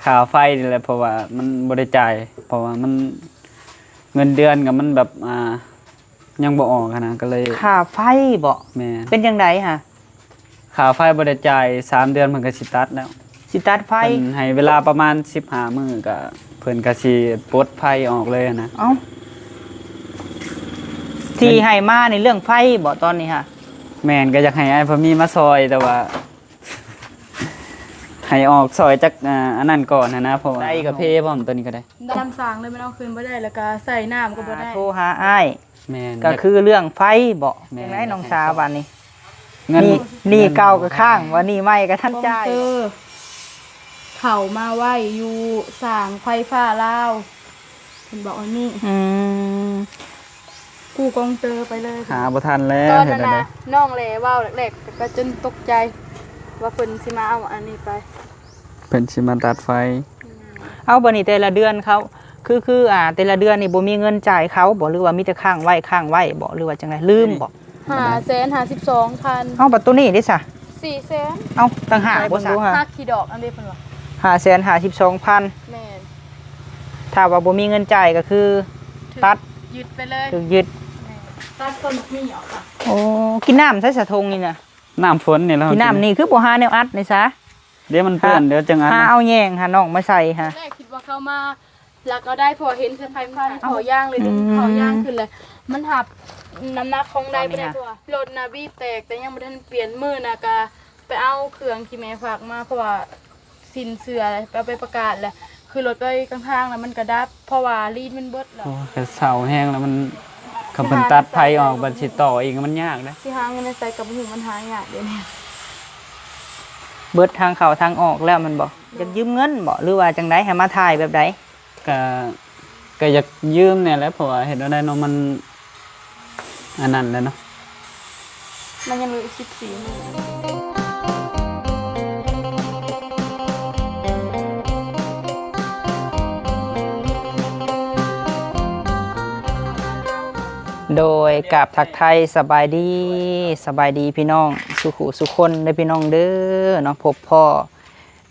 ຄ່າໄຟນີ້ແຫຼະ ເພາະວ່າມັນບໍ່ໄດ້ຈ່າຍ ເພາະວ່າມັນ ເງິນເດືອນກໍມັນແບບ ອ່າ ຍັງບໍ່ອອກຫັ້ນນະ ກໍເລີຍ ຄ່າໄຟບໍ? ແມ່ນ. ເປັນຈັ່ງໃດຫະ? ຄ່າໄຟບໍ່ໄດ້ຈ່າຍ ສາມເດືອນເພິ່ນກໍຊິຕັດແລ້ວ ຊິຕັດໄຟ. ເພິ່ນໃຫ້ເວລາປະມານສິບຫ້າມື້ ກໍເພິ່ນກໍຊິປົດໄຟອອກເລີຍນະ. ເອົ້າ ທີ່ໃຫ້ມານີ້ເລື່ອງໄຟບໍຕອນນີ້ຫະ? ແມ່ນ ກໍຢາກໃຫ້ອ້າຍພາມີມາຊ່ອຍ ແຕ່ວ່າ ໃຫ້ອອກຊ່ອຍຈັກ ອ່າ ອັນນັ້ນກ່ອນຫັ້ນນະ ເພາະວ່າໄດ້ກາເຟພ້ອມ ຕົວນີ້ກໍໄດ້ ນ້ຳສ້າງເລີຍ ມັນເອົາຄືນບໍ່ໄດ້ ແລ້ວກໍໃສ່ນ້ຳກໍບໍ່ໄດ້ ໂທຫາອ້າຍ. ແມ່ນ ກໍຄືເລື່ອງໄຟບໍ? ແມ່ນ. ຈັ່ງໃດນ້ອງສາບາດນີ້? ເງິນ ໜີ້ ໜີ້ເກົ່າກໍຄ້າງ ວ່າໜີ້ໃໝ່ກໍທັນຈ່າຍ ເຂົ້າມາໄວ້ຢູ່ສ້າງໄຟຟ້າລາວ ເພິ່ນບອກອັນນີ້. ອືມ ກູ້ກອງເຕີໄປເລີຍ ຫາບໍ່ທັນແລ້ວ. ຕອນນັ້ນນະ ເຮັດແນວໃດ? ນ້ອງແລເວົ້າແລກໆ ກໍຈົນຕົກໃຈວ່າເພິ່ນຊິມາເອົາອັນນີ້ໄປ ເພິ່ນຊິມາຕັດໄຟ. ອືມ ເອົາ ບັດນີ້ແຕ່ລະເດືອນເຂົາ ຄື ຄື ອ່າ ແຕ່ລະເດືອນນີ້ບໍ່ມີເງິນຈ່າຍເຂົາບໍ ຫຼືວ່າມີແຕ່ຄ້າງໄວ້ ຄ້າງໄວ້ບໍ ຫຼືວ່າຈັ່ງໃດ? ລືມບໍ? ຫ້າແສນຫ້າສິບສອງພັນ. ເອົາ ບັດໂຕນີ້ເດ້ຊະ? ສີ່ແສນ. ເອົາ ຕ່າງຫາກບໍ່ຊະ? ຫັກຂີ້ດອກອັນເດເພິ່ນວ່າ ຫ້າແສນຫ້າສິບສອງພັນ. ແມ່ນ. ຖ້າວ່າບໍ່ມີເງິນຈ່າຍກໍຄືຕັດ ຍຶດໄປເລີຍ ຖືກຍຶດ. ແມ່ນ ຕັດຕົ້ນໝາກມີ້ອອກ. ໂອ້ ກິນນ້ຳໃສສະຖົງນີ້ນະ? ນ້ຳຝົນນີ້ແຫຼະ. ກິນນ້ຳນີ້ຄືບໍ່ຫາແນວອັດນີ້ຊະ? ດຽວມັນເປື້ອນ ຫາ ດຽວຈັ່ງອັດ. ຫາເອົາແຍງຫານ້ອງມາໃສ່ຫາ. ແລກຄິດວ່າເຂົາມາ ລັກເອົາໄດ້ ເພາະວ່າເຫັນສາຍໄຟມັນເຂົ້າຢາງເລີຍ. ອືມ ເຂົ້າຢາງຂຶ້ນເລີຍ ມັນຮັບນ້ຳໜັກຂອງໄດ້ບໍ່ໄດ້. ເພາະວ່າລົດນະບີບແຕກ ແຕ່ຍັງບໍ່ທັນປ່ຽນ. ມື້ນະກະໄປເອົາເຄື່ອງທີ່ແມ່ຝາກມາ ເພາະວ່າສິ້ນເຊື້ອ ໄປເອົາໄປປະກາດແລ້ວ ຄືລົດໄປກາງທາງແລ້ວມັນກະດັບ ເພາະວ່າລີດມັນເບິດແລ້ວ. ໂອ້ ກະເຊົາແຮງແລ້ວ ມັນ ຄັນເພິ່ນຕັດໄຟອອກ ບັດຊິຕໍ່ອີກມັນຍາກເດ້. ຊິຫາເງິນໃນໃສກໍບໍ່ຮູ້ ມັນຫາຍາກດຽວນີ້. ເບິດທາງເຂົ້າທາງອອກແລ້ວແມ່ນບໍ່? ຢາກຢືມເງິນບໍ່ ຫຼືວ່າຈັ່ງໃດ? ໃຫ້ມາຖ່າຍແບບໃດ? ກະ ກະຢາກຢືມແດ່ແຫຼະ ເພາະວ່າເຮັດແນວໃດເນາະ ມັນອັນນັ້ນແຫຼະເນາະ. ມັນຍັງເຫຼືອອີກສິບສີ່ມື້. ໂດຍ ກາບທັກທາຍສະບາຍດີ ສະບາຍດີພີ່ນ້ອງສູ່ຜູ້ສູ່ຄົນເດີພີ່ນ້ອງເດີເນາະ. ພົບພໍ້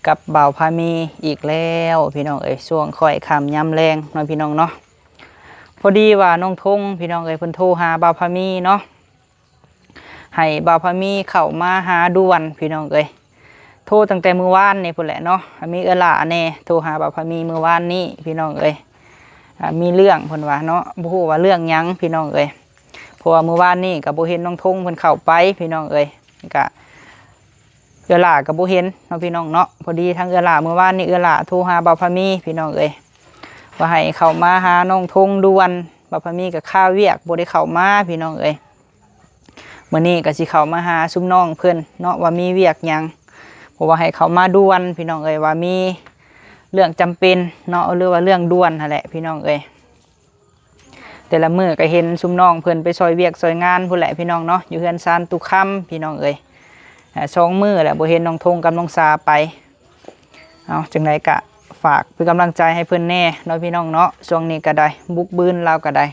ກັບບ່າວພາມີອີກແລ້ວພີ່ນ້ອງເອີຍ ຊ່ວງຄ້ອຍຄ່ຳຍາມແລງເນາະພີ່ນ້ອງເນາະ. ພໍດີວ່ານ້ອງທົງພີ່ນ້ອງເອີຍ ເພິ່ນໂທຫາບ່າວພາມີເນາະ ໃຫ້ບ່າວພາມີເຂົ້າມາຫາດ່ວນພີ່ນ້ອງເອີຍ. ໂທຕັ້ງແຕ່ມື້ວານນີ້ພຸ້ນແຫຼະເນາະ ມີເອື້ອຍຫຼ້າແດ່ໂທຫາບ່າວພາມີມື້ວານນີ້ພີ່ນ້ອງເອີຍ. ອ່າ ມີເລື່ອງເພິ່ນວ່າເນາະ ບໍ່ຮູ້ວ່າເລື່ອງຫຍັງພີ່ນ້ອງເອີຍ ເພາະວ່າມື້ວານນີ້ກໍບໍ່ເຫັນນ້ອງທົງເພິ່ນເຂົ້າໄປພີ່ນ້ອງເອີຍ. ກະ ເອື້ອຍຫຼ້າກໍບໍ່ເຫັນເນາະພີ່ນ້ອງເນາະ. ພໍດີທາງເອື້ອຍຫຼ້າ ມື້ວານນີ້ເອື້ອຍຫຼ້າໂທຫາບ່າວພາມີພີ່ນ້ອງເອີຍ ວ່າໃຫ້ເຂົ້າມາຫານ້ອງທົງດ່ວນ. ບ່າວພາມີກໍຄາວຽກບໍ່ໄດ້ເຂົ້າມາພີ່ນ້ອງເອີຍ. ມື້ນີ້ກໍຊິເຂົ້າມາຫາຊຸມນ້ອງເພິ່ນເນາະ ວ່າມີວຽກຫຍັງ ເພາະວ່າໃຫ້ເຂົ້າມາດ່ວນພີ່ນ້ອງເອີຍ ວ່າມີເລື່ອງຈຳເປັນເນາະ ຫຼືວ່າເລື່ອງດ່ວນຫັ້ນແຫຼະພີ່ນ້ອງເອີຍ. ແຕ່ລະມື້ກໍເຫັນຊຸມນ້ອງເພິ່ນໄປຊ່ອຍວຽກຊ່ອຍງານພຸ້ນແຫຼະພີ່ນ້ອງເນາະ ຢູ່ເຮືອນຊານຕຸຄຳພີ່ນ້ອງເອີຍ. ສອງມື້ແລ້ວບໍ່ເຫັນນ້ອງທົງກັບນ້ອງສາໄປ. ເອົາ ຈັ່ງໃດກະຝາກເປັນກຳລັງໃຈໃຫ້ເພິ່ນແດ່ເນາະພີ່ນ້ອງເນາະ. ຊ່ວງນີ້ກໍໄດ້ບຸກບືນລາວກໍໄດ້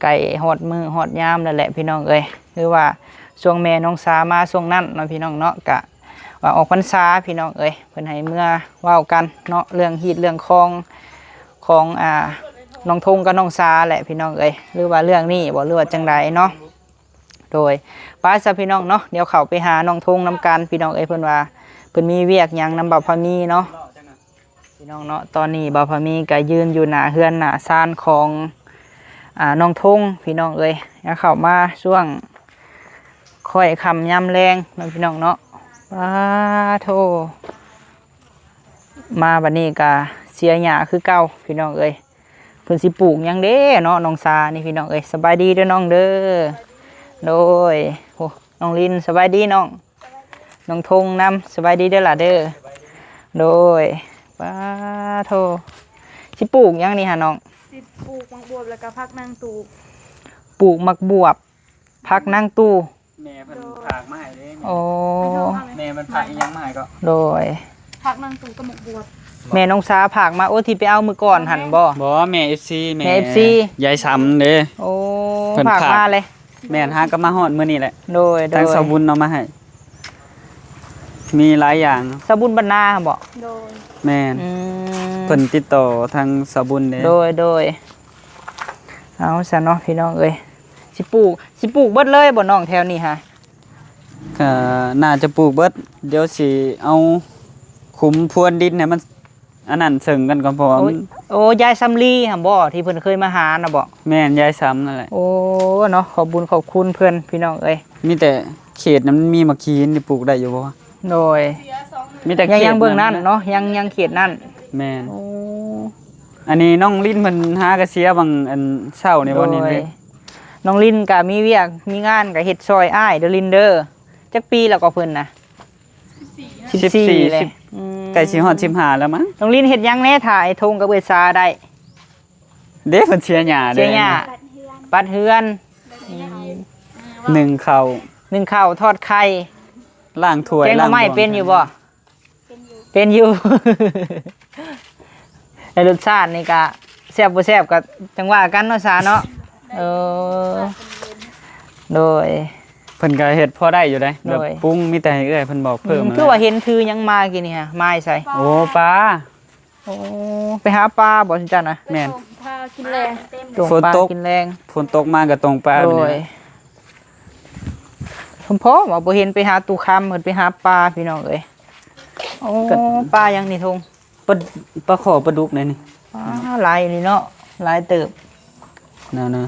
ໃກ້ຮອດມື້ຮອດຍາມແລ້ວແຫຼະພີ່ນ້ອງເອີຍ ຄືວ່າຊ່ວງແມ່ນ້ອງສາມາຊ່ວງນັ້ນເນາະພີ່ນ້ອງເນາະ. ກະວ່າອອກພັນສາພີ່ນ້ອງເອີຍ ເພິ່ນໃຫ້ເມືອເວົ້າກັນເນາະ ເລື່ອງຮີດເລື່ອງຄອງຂອງ ອ່າ ນ້ອງທົງກັບນ້ອງສາແຫຼະພີ່ນ້ອງເອີຍ ຫຼືວ່າເລື່ອງນີ້ບໍ ຫຼືວ່າຈັ່ງໃດເນາະ. ໂດຍ ໄປຊະພີ່ນ້ອງເນາະ ດຽວເຂົ້າໄປຫານ້ອງທົງນຳກັນພີ່ນ້ອງເອີຍ. ເພິ່ນວ່າເພິ່ນມີວຽກຫຍັງນຳບ່າວພາມີເນາະ. ພີ່ນ້ອງເນາະ ຕອນນີ້ບ່າວພາມີກໍຢືນຢູ່ໜ້າເຮືອນໜ້າຊານຂອງ ອ່າ ນ້ອງທົງພີ່ນ້ອງເອີຍ. ເຂົ້າມາຊ່ວງຄ້ອຍຄ່ຳຍາມແລງເນາະພີ່ນ້ອງເນາະ. ປາໂທ ມາບັດນີ້ກໍເສຍຫຍ້າຄືເກົ່າພີ່ນ້ອງເອີຍ. ເພິ່ນຊິປູກຫຍັງເດ້ເນາະ ນ້ອງສານີ້ພີ່ນ້ອງເອີຍ. ສະບາຍດີເດີນ້ອງເດີ. ໂດຍ ໂອ້ ນ້ອງລິນ ສະບາຍດີນ້ອງ. ນ້ອງທົງນຳ ສະບາຍດີເດີຫຼ້າເດີ. ໂດຍ ປາໂທ ຊິປູກຫຍັງນີ້ຫານ້ອງ? ຊິປູກໝາກບວບ ແລ້ວກໍຜັກນາງຕູ້. ປູກໝາກບວບ ຜັກນາງຕູ້. ແມ່ເພິ່ນ ໂດຍ ຝາກມາໃຫ້ເດ້. ໂອ້ ແມ່ເພິ່ນຝາກອີ່ຫຍັງມາໃຫ້ກໍ? ໂດຍ ຜັກນາງຕູ້ກັບໝາກບວບ. ແມ່ນ້ອງສາຝາກມາ. ໂອ້ ທີ່ໄປເອົາມື້ກ່ອນຫັ້ນບໍ? ບໍ່ ແມ່ເອັຟຊີ ແມ່ ແມ່ເອັຟຊີ ຍາຍສຳເດ້. ໂອ້ ເພິ່ນຝາກ ຝາກມາເລີຍ. ແມ່ນ ຫາກໍມາຮອດມື້ນີ້ແຫຼະ. ໂດຍ ໂດຍ ທາງຊາວບຸນເອົາມາໃຫ້. ມີຫຼາຍຢ່າງ. ສາວບຸນບັນນາຫັ້ນບໍ? ໂດຍ. ແມ່ນ. ອືມ. ເພິ່ນຕິດຕໍ່ທາງສາວບຸນເດ້. ໂດຍ ໂດຍ. ເອົາຊະເນາະ ພີ່ນ້ອງເອີຍ. ຊິປູກ ຊິປູກເບິດເລີຍບໍ່ນ້ອງແຖວນີ້ຫະ? ກໍໜ້າຈະປູກເບິດ. ດຽວຊິເອົາຂຸມພວນດິນໃຫ້ມັນ ອັນນັ້ນເຊິ່ງກັນກ່ອນ ເພາະວ່າ ໂອ້ ມັນ ໂອ້ ຍາຍສຳລີຫັ້ນບໍ ທີ່ເພິ່ນເຄີຍມາຫານະບໍ? ແມ່ນ ຍາຍສຳນັ້ນແຫຼະ. ໂອ້ ເນາະ ຂອບບຸນຂອບຄຸນເພິ່ນ ພີ່ນ້ອງເອີຍ. ມີແຕ່ເຂດນັ້ນມັນມີໝາກຫີນ ນີ້ປູກໄດ້ຢູ່ບໍ່? ໂດຍ. ມີແຕ່ເຂດ ຍັງ ຍັງເບື້ອງນັ້ນເນາະ ຍັງ ຍັງເຂດນັ້ນ. ແມ່ນ. ໂອ້ ອັນນີ້ນ້ອງລິນເພິ່ນຫາກະເສຍຫວ່າງອັນເຊົ້ານີ້ບໍ່ນີ້? ໂດຍ. ນ້ອງລິນກະມີວຽກມີງານ ກະເຮັດຊ່ອຍອ້າຍເດີລິນເດີ. ຈັກປີແລ້ວກໍເພິ່ນນະ? ສິບສີ່ ສິບສີ່ ສິບສີ່ ແຫຼະ. ອືມ ໃກ້ຊິຮອດສິບຫ້າແລ້ວມັ້ງ. ນ້ອງລິນເຮັດຫຍັງແດ່ ຖ້າອ້າຍທົງກັບເອື້ອຍສາໄດ້? ເດ້ ເພິ່ນເສຍຫຍ້າເດ້. ເສຍຫຍ້າ ປັດເຮືອນ ປັດເຮືອນ. ອືມ ໜຶ້ງເຂົ້າ ໜຶ້ງເຂົ້າ ທອດໄຂ່ ລ້າງຖ້ວຍ ແກງໜໍ່ໄມ້ເປັນຢູ່ບໍ່? ເປັນຢູ່ ເປັນຢູ່. ແລະ ລົດຊາດນີ້ກະແຊບບໍ່ແຊບກະຈັ່ງວ່າກັນເນາະ ສາເນາະ. ເອີ ໂດຍ. ເພິ່ນກໍເຮັດພໍໄດ້ຢູ່ເດ້ ແບບ ໂດຍ ປຸງ ມີແຕ່ໃຫ້ເອື້ອຍເພິ່ນບອກເພີ່ມ. ອືມ ຄືວ່າເຫັນຖືຫຍັງມາກີ້ນີ້ຫະ ມາໃສ? ໂອ້ ປາ. ໂອ້ ໄປຫາປາບໍ່ ເຈົ້ານະ? ແມ່ນ. ພາກິນແລງ ຕົ້ມປາກິນແລງ. ຝົນຕົກ ຝົນຕົກມາກໍຕົ້ມປາ. ໂດຍ. ສົມພໍວ່າບໍ່ເຫັນໄປຫາຕູ້ຄຳ ເພິ່ນໄປຫາປາ ພີ່ນ້ອງເອີຍ. ໂອ້ ປາຫຍັງນີ້ ທົງ? ປາ ປາຄໍ່ ປາດຸກໃດນີ້. ປາຫຼາຍອີ່ຫຼີເນາະ ຫຼາຍເຕີບ. ແນວນະ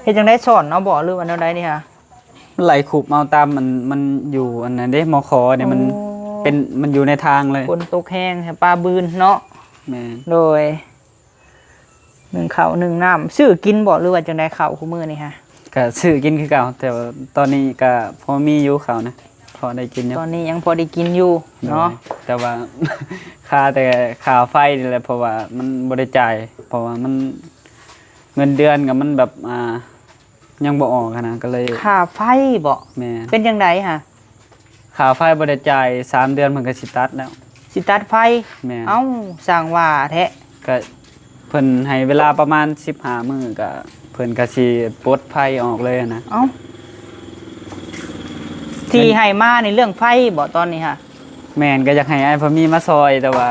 ເຮັດຈັ່ງໃດ ຊ້ອນເອົາບໍ່ ຫຼືວ່າແນວໃດນີ້ຫະ? ໄລ່ຂຸບເອົາຕາມມັນ ມັນຢູ່ອັນນັ້ນເດ້ ມໍຄໍເດ້ ມັນ ໂອ້ ເປັນ ມັນຢູ່ໃນທາງເລີຍ. ຝົນຕົກແຮງ ປາບືນເນາະ. ແມ່ນ. ໂດຍ. ໜຶ້ງເຂົ້າໜຶ້ງນ້ຳ ຊື້ກິນບໍ່ ຫຼືວ່າຈັ່ງໃດ ເຂົ້າຄູ່ມື້ນີ້ຫະ? ກະຊື້ກິນຄືເກົ່າ ແຕ່ວ່າຕອນນີ້ກະພໍມີຢູ່ເຂົ້ານະ ພໍໄດ້ກິນຢູ່. ຕອນນີ້ຍັງພໍໄດ້ກິນຢູ່ເນາະ. ໂດຍ. ແຕ່ວ່າຄາແຕ່ຄ່າໄຟນີ້ແຫຼະ ເພາະວ່າມັນບໍ່ໄດ້ຈ່າຍ ເພາະວ່າມັນ ເງິນເດືອນກໍມັນແບບ ອ່າ ຍັງບໍ່ອອກຫັ້ນນະ ກໍເລີຍ. ຄ່າໄຟບໍ? ແມ່ນ. ເປັນຈັ່ງໃດຫະ? ຄ່າໄຟບໍ່ໄດ້ຈ່າຍສາມເດືອນ ເພິ່ນກໍຊິຕັດແລ້ວ. ຊິຕັດໄຟ? ແມ່ນ. ເອົ້າ ຊ່າງວ່າແທ້. ກໍເພິ່ນໃຫ້ເວລາປະມານສິບຫ້າມື້ ກໍເພິ່ນກໍຊິປົດໄຟອອກເລີຍນະ. ເອົ້າ ທີ່ໃຫ້ມານີ້ເລື່ອງໄຟບໍຕອນນີ້ຫະ? ແມ່ນ ກໍຢາກໃຫ້ອ້າຍພາມີມາຊ່ອຍ ແຕ່ວ່າ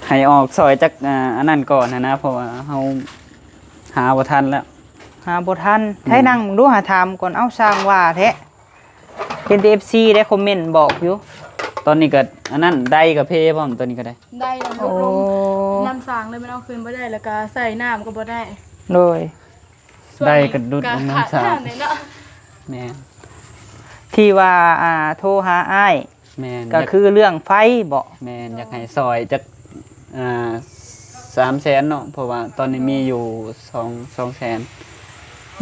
ໃຫ້ອອກຊ່ອຍຈັກ ອ່າ ອັນນັ້ນກ່ອນຫັ້ນນະ ເພາະວ່າເຮົາຫາບໍ່ທັນແລ້ວ. ຫາບໍ່ທັນ. ແມ່ນ. ໃຫ້ນັ່ງເບິ່ງດູ ຫາຖາມກ່ອນ. ເອົ້າ ຊ່າງວ່າແທ້ ເຫັນແຕ່ເອັຟຊີໄດ້ຄອມເມັນບອກຢູ່. ຕອນນີ້ກໍອັນນັ້ນ ໄດກໍເພພ້ອມ ຕອນນີ້ກໍໄດ້. ໄດ້ລົງ ໂອ້ ນ້ຳສ້າງເລີຍ ມັນເອົາຂຶ້ນບໍ່ໄດ້ ແລ້ວກໍໃສ່ນ້ຳກໍບໍ່ໄດ້. ໂດຍ. ໄດ້ກະດຸດລົງນ້ຳສາດ. ແມ່ນ. ທີ່ວ່າ ອ່າ ໂທຫາອ້າຍ. ແມ່ນ. ກະຄືເລື່ອງໄຟບໍ? ແມ່ນ. ຢາກໃຫ້ຊ່ອຍຈັກ ອ່າ ສາມແສນເນາະ ເພາະວ່າຕອນນີ້ມີຢູ່ສອງ ສອງແສນ.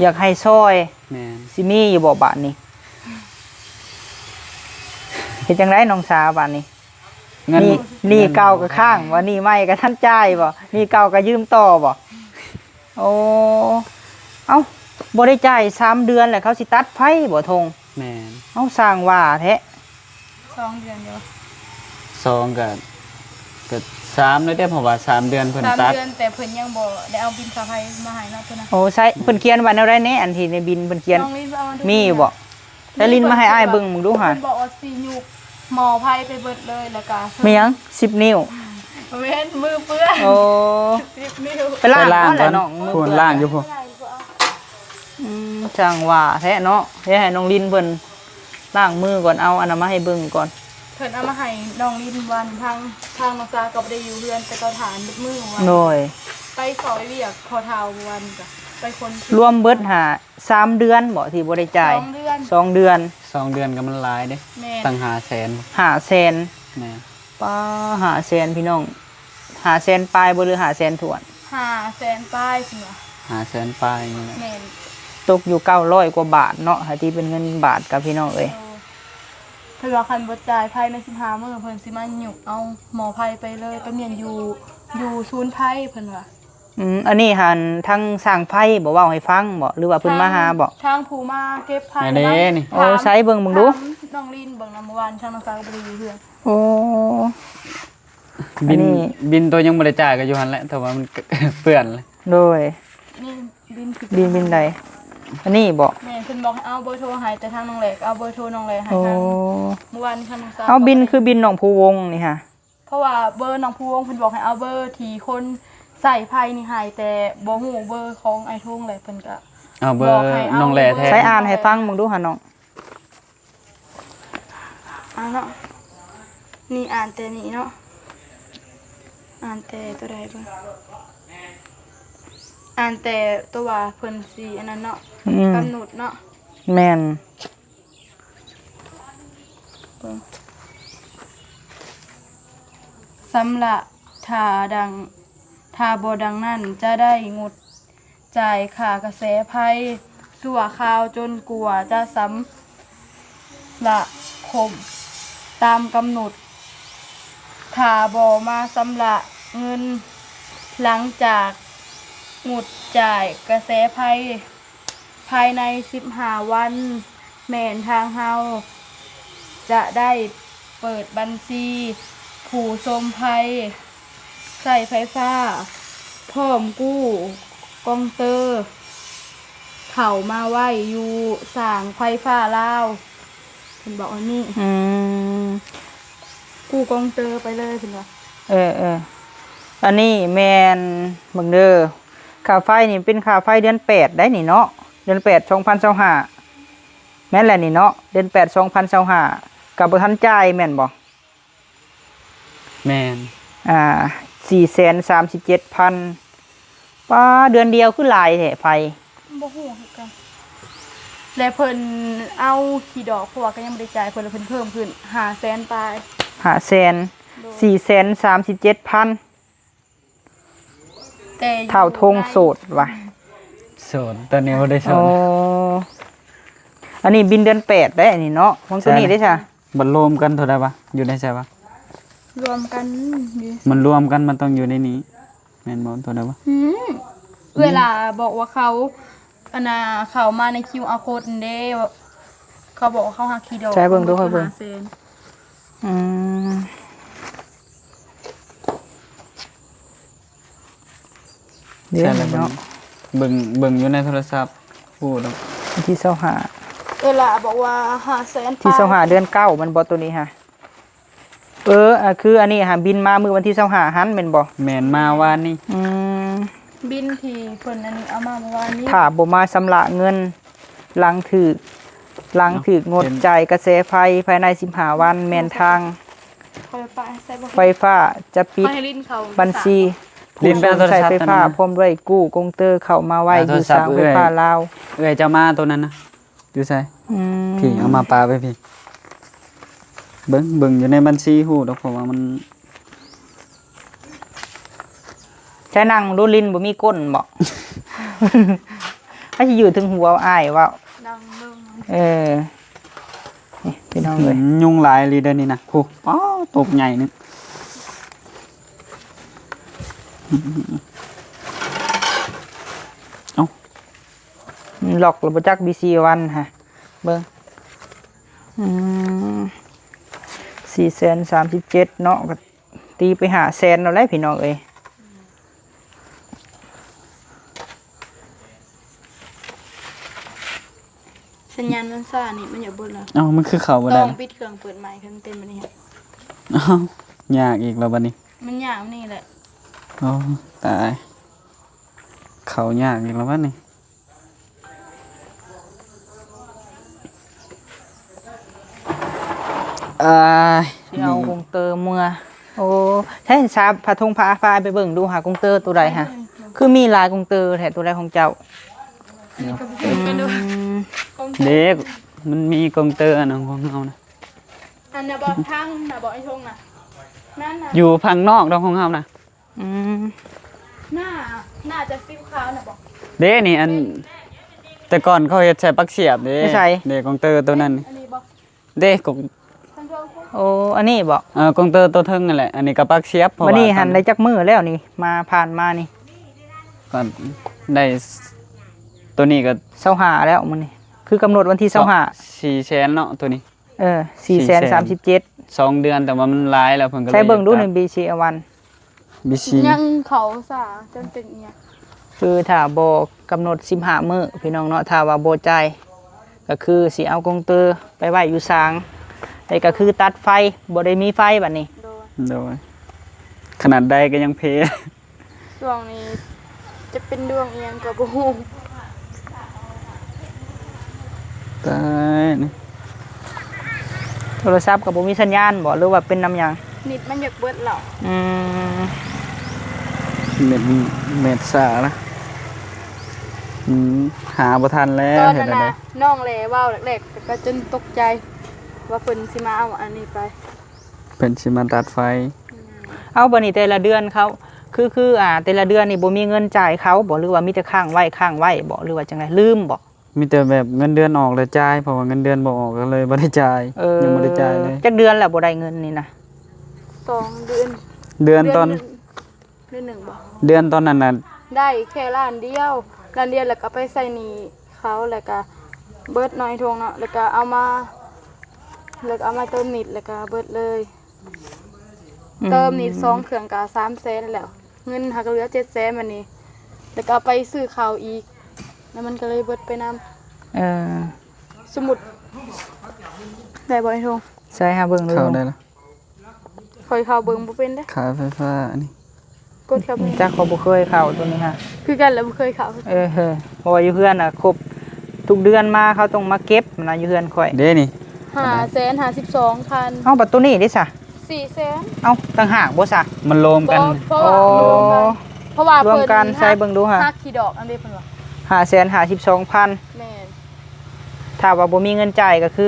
ຢາກໃຫ້ຊ່ອຍ. ແມ່ນ. ຊິມີຢູ່ບໍ່ບາດນີ້? ເຮັດຈັ່ງໃດນ້ອງສາວບາດນີ້? ເງິນ ໜີ້ ໜີ້ເກົ່າກໍຄ້າງ ວ່າໜີ້ໃໝ່ກໍທັນຈ່າຍບໍ? ໜີ້ເກົ່າກໍຢືມຕໍ່ບໍ? ໂອ້ ເອົ້າ ບໍ່ໄດ້ຈ່າຍສາມເດືອນແລ້ວ ເຂົາຊິຕັດໄຟບໍ ທົງ? ແມ່ນ. ເອົ້າ ຊ່າງວ່າແທ້. ສອງເດືອນຢູ່. ສອງ ກໍ ກໍສາມແລ້ວເດ້ ເພາະວ່າສາມເດືອນເພິ່ນຕັດ. ສາມເດືອນ ແຕ່ເພິ່ນຍັງບໍ່ໄດ້ເອົາບິນຄ່າໄຟມາໃຫ້ເນາະ ໂຕນັ້ນ. ໂອ້ ໃຊ່ ເພິ່ນຂຽນວ່າແນວໃດແດ່ ອັນທີ່ໃນບິນເພິ່ນຂຽນ? ມີຢູ່ບໍ? ແຕ່ລິນມາໃຫ້ອ້າຍເບິ່ງເບິ່ງດູຫາ. ເພິ່ນບອກວ່າຊິຍຸບໝໍ້ໄຟໄປເບິດເລີຍ ແລ້ວກະ ແມ່ນຫຍັງ ສິບນິ້ວ? ບໍ່ແມ່ນ ມືເປື້ອນ. ໂອ້ ສິບນິ້ວ ໄປລ້າງກ່ອນແຫຼະນ້ອງ. ໄປລ້າງກ່ອນ ພຸ້ນ ລ້າງຢູ່ພຸ້ນ. ອືມ ຊ່າງວ່າແທ້ເນາະ. ເຮັດໃຫ້ນ້ອງລິນເພິ່ນລ້າງມືກ່ອນ ເອົາອັນນັ້ນມາໃຫ້ເບິ່ງກ່ອນ. ເພິ່ນເອົາມາໃຫ້ນ້ອງລິນວັນ ທາງ ທາງນ້ອງສາກໍບໍ່ໄດ້ຢູ່ເຮືອນ ແຕ່ກໍຖານເບິດມື້ວັນ. ໂດຍ. ໄປຊ່ອຍວຽກພໍ່ເຖົ້າວັນ ກະໄປຄົນ ລວມເບິດຫາ ສາມເດືອນບໍ ທີ່ບໍ່ໄດ້ຈ່າຍ? ສອງເດືອນ. ສອງເດືອນ. ສອງເດືອນກໍມັນຫຼາຍເດ້. ແມ່ນ. ຕັ້ງຫ້າແສນ. ຫ້າແສນ. ແມ່ນ. ປ້າ ຫ້າແສນ ພີ່ນ້ອງ ຫ້າແສນປາຍບໍ ຫຼື ຫ້າແສນຖ້ວນ? ຫ້າແສນປາຍເພິ່ນວ່າ. ຫ້າແສນປາຍນີ້ແຫຼະ. ແມ່ນ. ຕົກຢູ່ເກົ້າຮ້ອຍກວ່າບາດເນາະ ຖ້າຕີເປັນເງິນບາດກັບ ພີ່ນ້ອງເອີຍ. ໂດຍ. ເພິ່ນວ່າຄັນບໍ່ຈ່າຍພາຍໃນສິບຫ້າມື້ ເພິ່ນຊິມາຍຸບເອົາໝໍ້ໄຟໄປເລີຍ ໄປມ້ຽນຢູ່ ຢູ່ສູນໄຟ ເພິ່ນວ່າ. ອືມ ອັນນີ້ຫັ້ນ ທາງຊ່າງໄຟບໍ່ເວົ້າໃຫ້ຟັງບໍ ຫຼືວ່າເພິ່ນມາຫາບໍ? ທາງ ທາງຜູ້ມາເກັບໄຟ ອັນນີ້ນີ້. ໂອ້ ໃສເບິ່ງເບິ່ງດູ ນ້ອງລິນເບິ່ງນຳ ເມື່ອວານທາງນ້ອງສາວກໍບໍ່ໄດ້ຢູ່ເຮືອນ. ໂອ້ ບິນ ອັນນີ້ ບິນໂຕຍັງບໍ່ໄດ້ຈ່າຍກໍຢູ່ຫັ້ນແຫຼະ ແຕ່ວ່າມັນເປື້ອນແຫຼະ. ໂດຍ. ນີ້ ບິນ ບິນ ບິນໃດ? ອັນນີ້ບໍ? ແມ່ນ ເພິ່ນບອກໃຫ້ເອົາເບີໂທໃຫ້ ແຕ່ທາງນ້ອງແຫຼກໍເອົາເບີໂທນ້ອງແຫຼໃຫ້ ໂອ້ ທາງ ມື້ວານນີ້ທາງນ້ອງສາວ ເອົາບິນຄືບິນນ້ອງພູວົງນີ້ຫະ? ເພາະວ່າເບີນ້ອງພູວົງ ເພິ່ນບອກໃຫ້ເອົາເບີທີ່ຄົນໃຊ້ໄຟນີ້ໃຫ້ ແຕ່ບໍ່ຮູ້ເບີຂອງອ້າຍທົງ ແລ້ວເພິ່ນກໍເອົາເບີ ບອກໃຫ້ເອົາ ນ້ອງແຫຼແທນ ໃຊ້ອ່ານໃຫ້ຟັງເບິ່ງດູຫານ້ອງ. ອ່ານເນາະ ນີ້ອ່ານແຕ່ນີ້ເນາະ ອ່ານແຕ່ຕົວໃດເບິ່ງ ອ່ານແຕ່ຕົວວ່າເພິ່ນຊິອັນນັ້ນເນາະ ອືມ ກຳນົດເນາະ ແມ່ນ ເບິ່ງ ຊຳລະ ຖ້າດັ່ງ ຖ້າບໍ່ດັ່ງນັ້ນ ຈະໄດ້ງົດ ຈ່າຍຄ່າກະແສໄຟຊົ່ວຄາວຈົນກວ່າຈະຊຳລະຄົບຕາມກຳນົດ. ຖ້າບໍ່ມາຊຳລະເງິນຫຼັງຈາກງົດຈ່າຍກະແສໄຟພາຍໃນສິບຫ້າວັນ, ແມ່ນທາງເຮົາຈະໄດ້ເປີດບັນຊີຜູ້ຊົມໄພ ໃຊ້ໄຟຟ້າ ພ້ອມກູ້ກອງເຕີເຂົ້າມາໄວ້ຢູ່ສາງໄຟຟ້າລາວ ເພິ່ນບອກອັນນີ້. ອືມ ກູ້ກອງເຕີໄປເລີຍ ເພິ່ນວ່າ. ເອີໆ ອັນນີ້ແມ່ນ ເບິ່ງເດີ ຄ່າໄຟນີ້ເປັນຄ່າໄຟເດືອນແປດໄດ໋ນີ້ເນາະ ເດືອນແປດ ສອງພັນຊາວຫ້າ ແມ່ນແຫຼະນີ້ເນາະ ເດືອນແປດ ສອງພັນຊາວຫ້າ ກໍບໍ່ທັນຈ່າຍແມ່ນບໍ່? ແມ່ນ ອ່າ ສີ່ແສນສາມສິບເຈັດພັນ ປາ ເດືອນດຽວຄືຫຼາຍແທ້ໄຟ ບໍ່ຮູ້ຄືກັນ ແລະເພິ່ນເອົາຂີ້ດອກ ເພາະວ່າກໍຍັງບໍ່ໄດ້ຈ່າຍເພິ່ນ ແລ້ວເພິ່ນເພີ່ມຂຶ້ນຫ້າແສນປາຍ ຫ້າແສນ ໂດຍ ສີ່ແສນສາມສິບເຈັດພັນ ແຕ່ຢູ່ ທ້າວທົງ ໃນ ໂສດວ່າ ໂສດ ຕອນນີ້ບໍ່ໄດ້ໂສດ. ອໍ ອັນນີ້ບິນເດືອນແປດໄດ໋ ອັນນີ້ເນາະ ຂອງຕົວນີ້ເດ້ຊະ ບັດລວມກັນເທົ່າໃດວະ? ຢູ່ໃນໃສວະ? ລວມກັນຢູ່ ມັນລວມກັນ ມັນຕ້ອງຢູ່ໃນນີ້ ແມ່ນບໍ່? ຕົວໃດວະ? ອືມ ເອື້ອຍຫຼ້າບອກວ່າເຂົາ ອັນນ່າ ເຂົ້າມາໃນຄິວອາໂຄດນັ້ນເດ້ ເຂົາບອກວ່າເຂົາຫັກຂີ້ດອກ ໃຊ້ເບິ່ງດູ ຂ້ອຍເບິ່ງ ຫ້າແສນ ອືມ ເດ້ ໃຊ່ແລ້ວ ເນາະ ເບິ່ງ ເບິ່ງ ເບິ່ງຢູ່ໃນໂທລະສັບ ຮູ້ດອກ ວັນທີຊາວຫ້າ ເອື້ອຍຫຼ້າບອກວ່າຫ້າແສນ ວັນທີຊາວຫ້າ ປາຍ ເດືອນເກົ້າ ແມ່ນບໍ່ ໂຕນີ້ຫະ? ເອີ ອ່າ ຄືອັນນີ້ຫາບິນມາມື້ວັນທີຊາວຫ້າຫັ້ນແມ່ນບໍ່? ແມ່ນ ມາວານນີ້ ອືມ ບິນທີ່ເພິ່ນອັນນີ້ເອົາມາເມື່ອວານນີ້ ຖ້າບໍ່ມາຊຳລະເງິນຫຼັງຖືກ ຫຼັງຖືກງົດຈ່າຍກະແສໄຟພາຍໃນສິບຫ້າວັນ ແມ່ນທາງໄຟຟ້າຈະປິດບັນຊີຜູ້ຊົມໃຊ້ໄຟຟ້າ ພ້ອມດ້ວຍກູ້ກອງເຕີເຂົ້າມາໄວ້ຢູ່ສາງໄຟຟ້າລາວ. ເອື້ອຍເຈົ້າມາໂຕນັ້ນນະ ຢູ່ໃສ? ອືມ ພີ້ ເອົາມາປະໄວ້ພີ້ ເບິ່ງ ເບິ່ງຢູ່ໃນບັນຊີຮູ້ດອກ ເພາະວ່າມັນ ໃຊ້ນັ່ງດູ ລິນບໍ່ມີກົ້ນບໍ? ໃຜຊິຢູ່ເທິງຫົວອ້າຍເວົ້າ ນັ່ງເບິ່ງ ເອີ ນີ້ພີ່ນ້ອງເອີຍ ອືມ ຍຸງຫຼາຍອີ່ຫຼີເດີນີ້ນະ ໂອ້ ປ້າ ຕົກໃຫຍ່ໜຶ່ງ ເອົ້າ ລັອກແລ້ວບໍ່ຈັກ ບີຊີວັນ ຫະ ເບິ່ງ ອືມ ສີ່ແສນສາມສິບເຈັດເນາະ ກໍຕີໄປຫ້າແສນແລ້ວແຫຼະພີ່ນ້ອງເອີຍ. ສັນຍານມັນຊ້ານີ້ ມັນຢາກເບິດແລ້ວ. ເອົ້າ ມັນຄືເຂົ້າບໍ່ໄດ້? ຕ້ອງປິດເຄື່ອງເປີດໃໝ່ ຄັນເປັນແບບນີ້. ເອົ້າ ຍາກອີກແລ້ວບັດນີ້. ມັນຍາກນີ້ແຫຼະ. ໂອ້ ຕາຍ ເຂົ້າຍາກອີກແລ້ວບັດນີ້. ເອີຍ ຊິເອົາກົງເຕີເມືອ. ໂອ້ ໃຊ້ສາ ພາທຸງພາ ພາອ້າຍໄປເບິ່ງດູຫາກົງເຕີໂຕໃດຫາ ຄືມີຫຼາຍກົງເຕີແທ້ ໂຕໃດຂອງເຈົ້າ? ອັນນີ້ກໍບໍ່ຮູ້ຄືກັນເດີ. ອືມ ເດ້ ມັນມີກົງເຕີອັນນັ້ນຂອງເຮົານະ. ອັນນະບໍ ທາງນະບໍ ໄອ້ທົງນະ ນັ້ນນະ ຢູ່ຝັ່ງນອກດອກຂອງເຮົານະ. ອືມ ໜ້າ ໜ້າຈະສີຂາວນະບໍ? ເດ້ ນີ້ ອັນ ແຕ່ກ່ອນເຂົາເຮັດໃສ່ປັກສຽບເດ້. ຢູ່ໃສ? ເດ້ ກົງເຕີໂຕນັ້ນ. ອັນນີ້ບໍ? ເດ້ ກົງ ໂອ້ ອັນນີ້ບໍ? ເອີ ກົງເຕີໂຕເທິງນັ້ນແຫຼະ ອັນນີ້ກໍປັກສຽບ. ເພາະວ່າ ບັດນີ້ຫັ້ນໄດ້ຈັກມື້ແລ້ວນີ້ ມາ ຜ່ານມານີ້? ກໍໄດ້ ໂຕນີ້ກໍຊາວຫ້າແລ້ວມື້ນີ້ ຄືກຳນົດວັນທີຊາວຫ້າ. ສີ່ແສນເນາະໂຕນີ້. ເອີ ສີ່ແສນສາມສິບເຈັດ ສອງເດືອນ ແຕ່ວ່າມັນຫຼາຍແລ້ວ ເພິ່ນກໍເລີຍ ໃຊ້ເບິ່ງດູໃນ ບີຊີວັນ ບີຊີ ຍັງເຂົ້າສາ ຈົນເປັນອີ່ຫຍັງ ຄືຖ້າບໍ່ກຳນົດສິບຫ້າມື້ພີ່ນ້ອງເນາະ ຖ້າວ່າບໍ່ຈ່າຍ ກໍຄືຊິເອົາກົງເຕີໄປໄວ້ຢູ່ສາງ ແລ້ວກໍຄືຕັດໄຟ ບໍ່ໄດ້ມີໄຟບັດນີ້ ໂດຍ ໂດຍ ຂະໜາດໃດກໍຍັງເພ. ຊ່ວງນີ້ຈະເປັນດວງອີ່ຫຍັງກໍບໍ່ຮູ້ ຕາຍ ໂທລະສັບກໍບໍ່ມີສັນຍານບໍ່ ຫຼືວ່າເປັນນຳຫຍັງ? ເນັດມັນຢາກເບິດແລ້ວ ອືມ ເນັດ ເນັດຊ້າລະ ອືມ ຫາບໍ່ທັນແລ້ວ ຕອນນັ້ນນະ ເຮັດແນວໃດ ນ້ອງແລເວົ້າແລກໆ ກໍຈົນຕົກໃຈວ່າເພິ່ນຊິມາເອົາອັນນີ້ໄປ ເພິ່ນຊິມາຕັດໄຟ ອືມ ເອົາ ບັດນີ້ແຕ່ລະເດືອນເຂົາ ຄື ຄື ອ່າ ແຕ່ລະເດືອນນີ້ບໍ່ມີເງິນຈ່າຍເຂົາບໍ່ ຫຼືວ່າມີແຕ່ຄ້າງໄວ້ ຄ້າງໄວ້ບໍ່ ຫຼືວ່າຈັ່ງໃດ ລືມບໍ່? ມີແຕ່ແບບເງິນເດືອນອອກແລ້ວຈ່າຍ ເພາະວ່າເງິນເດືອນບໍ່ອອກ ກໍເລີຍບໍ່ໄດ້ຈ່າຍ ເອີ ຍັງບໍ່ໄດ້ຈ່າຍເລີຍ ຈັກເດືອນແລ້ວບໍ່ໄດ້ເງິນນີ້ນະ? ສອງເດືອນ ເດືອນຕອນ ເດືອນໜຶ່ງ ເດືອນໜຶ່ງບໍ່? ເດືອນຕອນນັ້ນນະ ໄດ້ແຄ່ລ້ານດຽວ ລ້ານດຽວ ແລ້ວກໍໄປໃຊ້ໜີ້ເຂົາ ແລ້ວກໍເບິດເນາະ ໄອ້ທົ່ງເນາະ ແລ້ວກໍເອົາມາ ແລ້ວກໍເອົາມາເຕີມເນັດ ແລ້ວກໍເບິດເລີຍ ອືມ ເຕີມນີ້ສອງເຄື່ອງກໍສາມແສນແລ້ວ ເງິນຫາກໍເຫຼືອເຈັດແສນ ບັດນີ້ ແລ້ວກໍເອົາໄປຊື້ເຂົ້າອີກ ແລ້ວມັນກໍເລີຍເບິດໄປນຳ ເອີ ສົມມຸດ ໄດ້ບໍ່ໄອ້ທົ່ງ? ໃສ່ຫາເບິ່ງດູ ເຂົ້າໄດ້ລະ ຂ້ອຍເຂົ້າເບິ່ງບໍ່ເປັນເດ້ ຂາຍໄຟຟ້າອັນນີ້ ກົດເຂົ້າໄປ ຈັກ ຂ້ອຍບໍ່ເຄີຍເຂົ້າໂຕນີ້ຫາ ຄືກັນແຫຼະ ບໍ່ເຄີຍເຂົ້າ ເອີ ເອີ ເພາະວ່າຢູ່ເຮືອນນະ ຄົບທຸກເດືອນມາເຂົາຕ້ອງມາເກັບນະ ຢູ່ເຮືອນຂ້ອຍ ເດ້ນີ້ ຫ້າແສນຫ້າສິບສອງພັນ ເອົ້າ ບັດໂຕນີ້ເດ້ຊະ? ສີ່ແສນ ເອົ້າ ຕ່າງຫາກບໍ່ຊະ? ມັນລວມກັນ ບໍ່ ເພາະວ່າ ອໍ ລວມກັນ ລວມກັນ ໃສ່ເບິ່ງດູຫາ ຫັກຂີ້ດອກອັນເດ້ເພິ່ນວ່າ ຫ້າແສນຫ້າສິບສອງພັນ ແມ່ນ ຖ້າວ່າບໍ່ມີເງິນຈ່າຍກໍຄື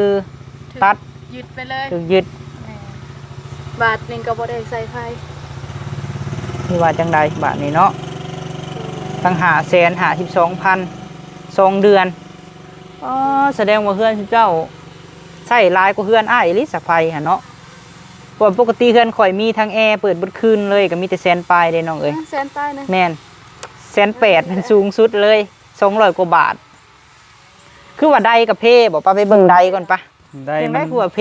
ຖືກຕັດ ຍຶດໄປເລີຍ ຖືກຍຶດ ແມ່ນ ບາດໜຶ່ງກໍບໍ່ໄດ້ໃຊ້ໄຟ ຊິວ່າຈັ່ງໃດບາດນີ້ເນາະ ຕັ້ງຫ້າແສນຫ້າສິບສອງພັນ ສອງເດືອນ ອໍ ສະແດງວ່າເຮືອນເຈົ້າໃຊ້ຫຼາຍກວ່າເຮືອນອ້າຍອີ່ຫຼີສະໄຟຫັ້ນເນາະ ເພາະວ່າປົກກະຕິເຮືອນຂ້ອຍມີທັງແອເປີດເບິດຄືນເລີຍ ກໍມີແຕ່ແສນປາຍເດ້ນ້ອງເອີຍ ແສນປາຍນະ ແມ່ນ ແສນແປດ ແມ່ນສູງສຸດເລີຍ ສອງຮ້ອຍກວ່າບາດ ຄືວ່າໄດ້ກະເພບໍ່? ປະ ໄປເບິ່ງໄດ້ກ່ອນປະ ໄດ້ ຈັ່ງໃດ ມັນຄືວ່າເພ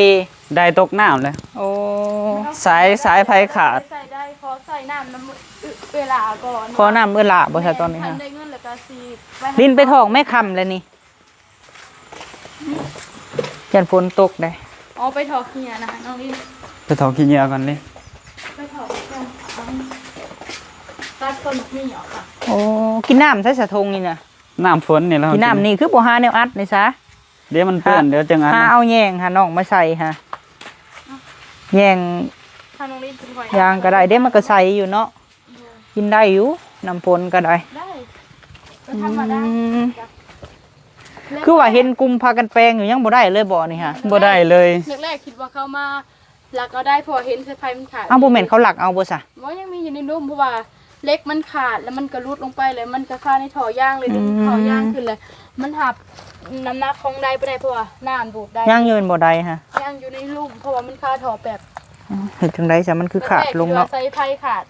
ໄດ້ຕົກນ້ຳແລ້ວ ໂອ້ ສາຍ ສາຍໄຟຂາດ ໃສ່ໄດ້ ຂໍໃສ່ນ້ຳນຳເອື້ອຍຫຼ້າກ່ອນ ຂໍນ້ຳເອື້ອຍຫຼ້າບໍ່ຊະຕອນນີ້ຫາ ຄັນໄດ້ເງິນແລ້ວກໍຊິໄປ ລິນໄປຖອກແມ່ຄ່ຳແລ້ວນີ້ ຢ້ານຝົນຕົກເດ້ ອໍ ໄປຖອກເຫື່ອນະນ້ອງລິນ ໄປຖອກຂີ້ເຫຍື້ອກ່ອນລິນ ໄປຖອກກ່ອນ ຕັດຕົ້ນໝີ່ອອກ ໂອ້ ກິນນ້ຳໃສສະຖົງນີ້ນະ? ນ້ຳຝົນນີ້ແຫຼະ ກິນນ້ຳນີ້ຄືບໍ່ຫາແນວອັດນີ້ຊະ ດຽວມັນເປື້ອນ ຫາ ດຽວຈັ່ງອັດ ຫາເອົາແຍງຫານ້ອງມາໃສ່ຫາ ແຍງ ຖ້ານ້ອງລິນກິນຫອຍ ຢາງກໍໄດ້ເດ້ ມັນກໍໃສຢູ່ເນາະ ໂດຍ ກິນໄດ້ຢູ່ ນ້ຳຝົນກໍໄດ້ ໄດ້ ກໍທຳມະດາ ອືມ ຄືວ່າເຫັນກຸ່ມພາກັນແປງຢູ່ ຍັງບໍ່ໄດ້ເລີຍບໍ່ນີ້ຫາ? ບໍ່ໄດ້ເລີຍ ແລກໆຄິດວ່າເຂົາມາ ລັກເອົາໄດ້ ເພາະວ່າເຫັນສາຍໄຟມັນຂາດ ອ້າວ ບໍ່ແມ່ນເຂົາລັກເອົາບໍ່ຊະ? ບໍ່ ຍັງມີຢູ່ໃນລຸ່ມ ເພາະວ່າເຫຼັກມັນຂາດ ແລ້ວມັນກໍຫຼຸດລົງໄປ ແລ້ວມັນກໍຄາໃນທໍ່ຢາງເລີຍ ດຶງ ອືມ ທໍ່ຢາງຂຶ້ນ ແລ້ວມັນຮັບນ້ຳໜັກຂອງໄດ້ບໍ່ໄດ້ ເພາະວ່ານ້ຳດູດໄດ້ ຍັງຢູ່ແມ່ນບໍ່ໄດ້ຫາ? ຍັງຢູ່ໃນລຸ່ມ ເພາະວ່າມັນຄາທໍ່ແປັບ ອືມ ເຮັດຈັ່ງໃດຊະ ມັນຄືຂາດລົງເນາະ ແລກໆຄິດວ່າສາຍໄຟຂາດ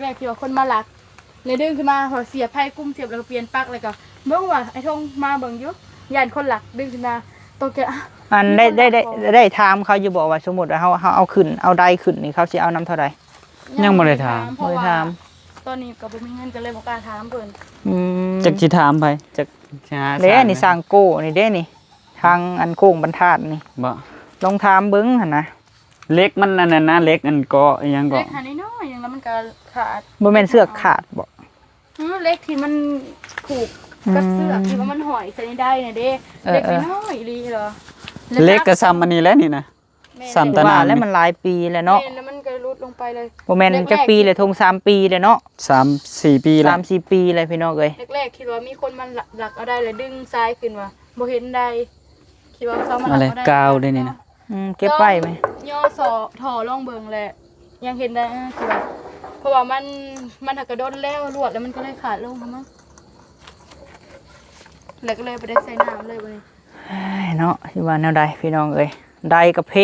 ແລກໆຄິດວ່າຄົນມາລັກ ແລ້ວດຶງຂຶ້ນມາ ເຂົາເສຍໄຟ ກຸ້ມເສຍບ ແລ້ວກໍປ່ຽນປັກ ແລ້ວກໍເບິ່ງວ່າ ໄອ້ທົງມາເບິ່ງຢູ່ ຢ້ານຄົນລັກ ດຶງຂຶ້ນມາ ຕົກໃຈ ອັນ ໄດ້ ໄດ້ ໄດ້ ໄດ້ຖາມເຂົາຢູ່ບໍ່ວ່າ ສົມມຸດວ່າເຮົາ ເຮົາເອົາຂຶ້ນ ເອົາໄດຂຶ້ນນີ້ ເຂົາຊິເອົານຳເທົ່າໃດ? ຍັງບໍ່ໄດ້ຖາມ ເພາະວ່າຕອນນີ້ກໍບໍ່ມີເງິນ ກໍເລີຍບໍ່ກ້າຖາມເພິ່ນ ອືມ ຈັກຊິຖາມໃຜ ຈັກຊິຫາ ເດ້ນີ້ ຊ່າງໂກ້ນີ້ເດ້ນີ້ ທາງອັນໂຄ້ງບັນທາດນີ້ ບໍ່ ລອງຖາມເບິ່ງຫັ້ນນະ ເຫຼັກມັນອັນນັ້ນນະ ເຫຼັກອັນເກາະອີ່ຫຍັງເກາະ ເຫຼັກຫັ້ນນ້ອຍໆ ຫຍັງ ແລ້ວມັນກໍຂາດ ບໍ່ແມ່ນເຊືອກຂາດບໍ່? ເອີ ເຫຼັກທີ່ມັນຜູກກັບເຊືອກ ອືມ ທີ່ວ່າມັນຫ້ອຍໃສ່ໃນໄດນະເດ້ ເອີ ເຫຼັກ ເອີ ນ້ອຍອີ່ຫຼີເດ ເຫຼັກກໍຊ່ຳອັນນີ້ແຫຼະນີ້ນະ ແມ່ນ ຊ່ຳຕາໜ່າງ ແລ້ວມັນຫຼາຍປີແລ້ວເນາະ ແມ່ນ ແລ້ວມັນກໍຫຼຸດລົງໄປເລີຍ ບໍ່ແມ່ນຈັກປີແລ້ວ ທົງສາມປີແລ້ວເນາະ ສາມສີ່ປີແລ້ວ ສາມສີ່ປີແລ້ວພີ່ນ້ອງເອີຍ ແລກໆຄິດວ່າມີຄົນມາລັກເອົາໄດ ແລ້ວດຶງສາຍຂຶ້ນວ່າບໍ່ເຫັນໄດ ຄິດວ່າເຂົາມາລັກເອົາໄດ ກາວໄດ້ນີ້ນະ ອືມ ເກັບໄວ້ໄໝ ຍໍສໍ່ທໍ່ລອງເບິ່ງແຫຼະ ຍັງເຫັນໄດ້ ເອີ ຄືວ່າ ເພາະວ່າມັນ ມັນຫາກະດົນແລ້ວ ລວດແລ້ວມັນກໍເລີຍຂາດລົງຫັ້ນມາ ແລ້ວກໍເລີຍບໍ່ໄດ້ໃສ່ນ້ຳເລີຍບັດນີ້ ເອີຍ ເນາະ ຊິວ່າແນວໃດພີ່ນ້ອງເອີຍ ໄດກະເພ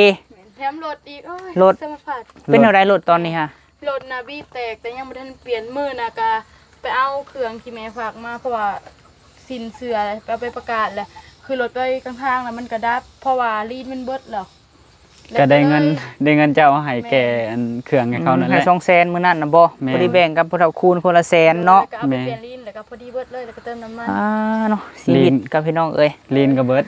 ແຖມລົດອີກ ໂອ້ຍ ລົດ ສາມາດ ເປັນແນວໃດລົດຕອນນີ້ຫາ? ລົດນະບີບແຕກ ແຕ່ຍັງບໍ່ທັນປ່ຽນ ມື້ນະກະໄປເອົາເຄື່ອງທີ່ແມ່ຝາກມາ ເພາະວ່າ ສິ້ນເຊື້ອ ໄປເອົາໃບປະກາດແຫຼະ ຂີ່ລົດໄປກາງທາງແລ້ວມັນກະດັບ ເພາະວ່າລີນມັນເບິດແລ້ວ ກະໄດ້ເງິນ ໄດ້ເງິນເຈົ້າໃຫ້ແກ່ອັນເຄື່ອງໃຫ້ເຂົານັ້ນແຫຼະ ໃຫ້ສອງແສນມື້ນັ້ນນະບໍ່? ແມ່ນ ພໍດີແບ່ງກັບຜູ້ເຖົ້າຄູນຄົນລະແສນເນາະ ແມ່ນ ກະເອົາໄປປ່ຽນລີນ ກໍພໍດີເບິດເລີຍ ແລ້ວກໍເຕີມນ້ຳມັນ ອ່າເນາະ ຊີວິດ ລີນ ກັບພີ່ນ້ອງເອີຍ ລີນກໍເບິດ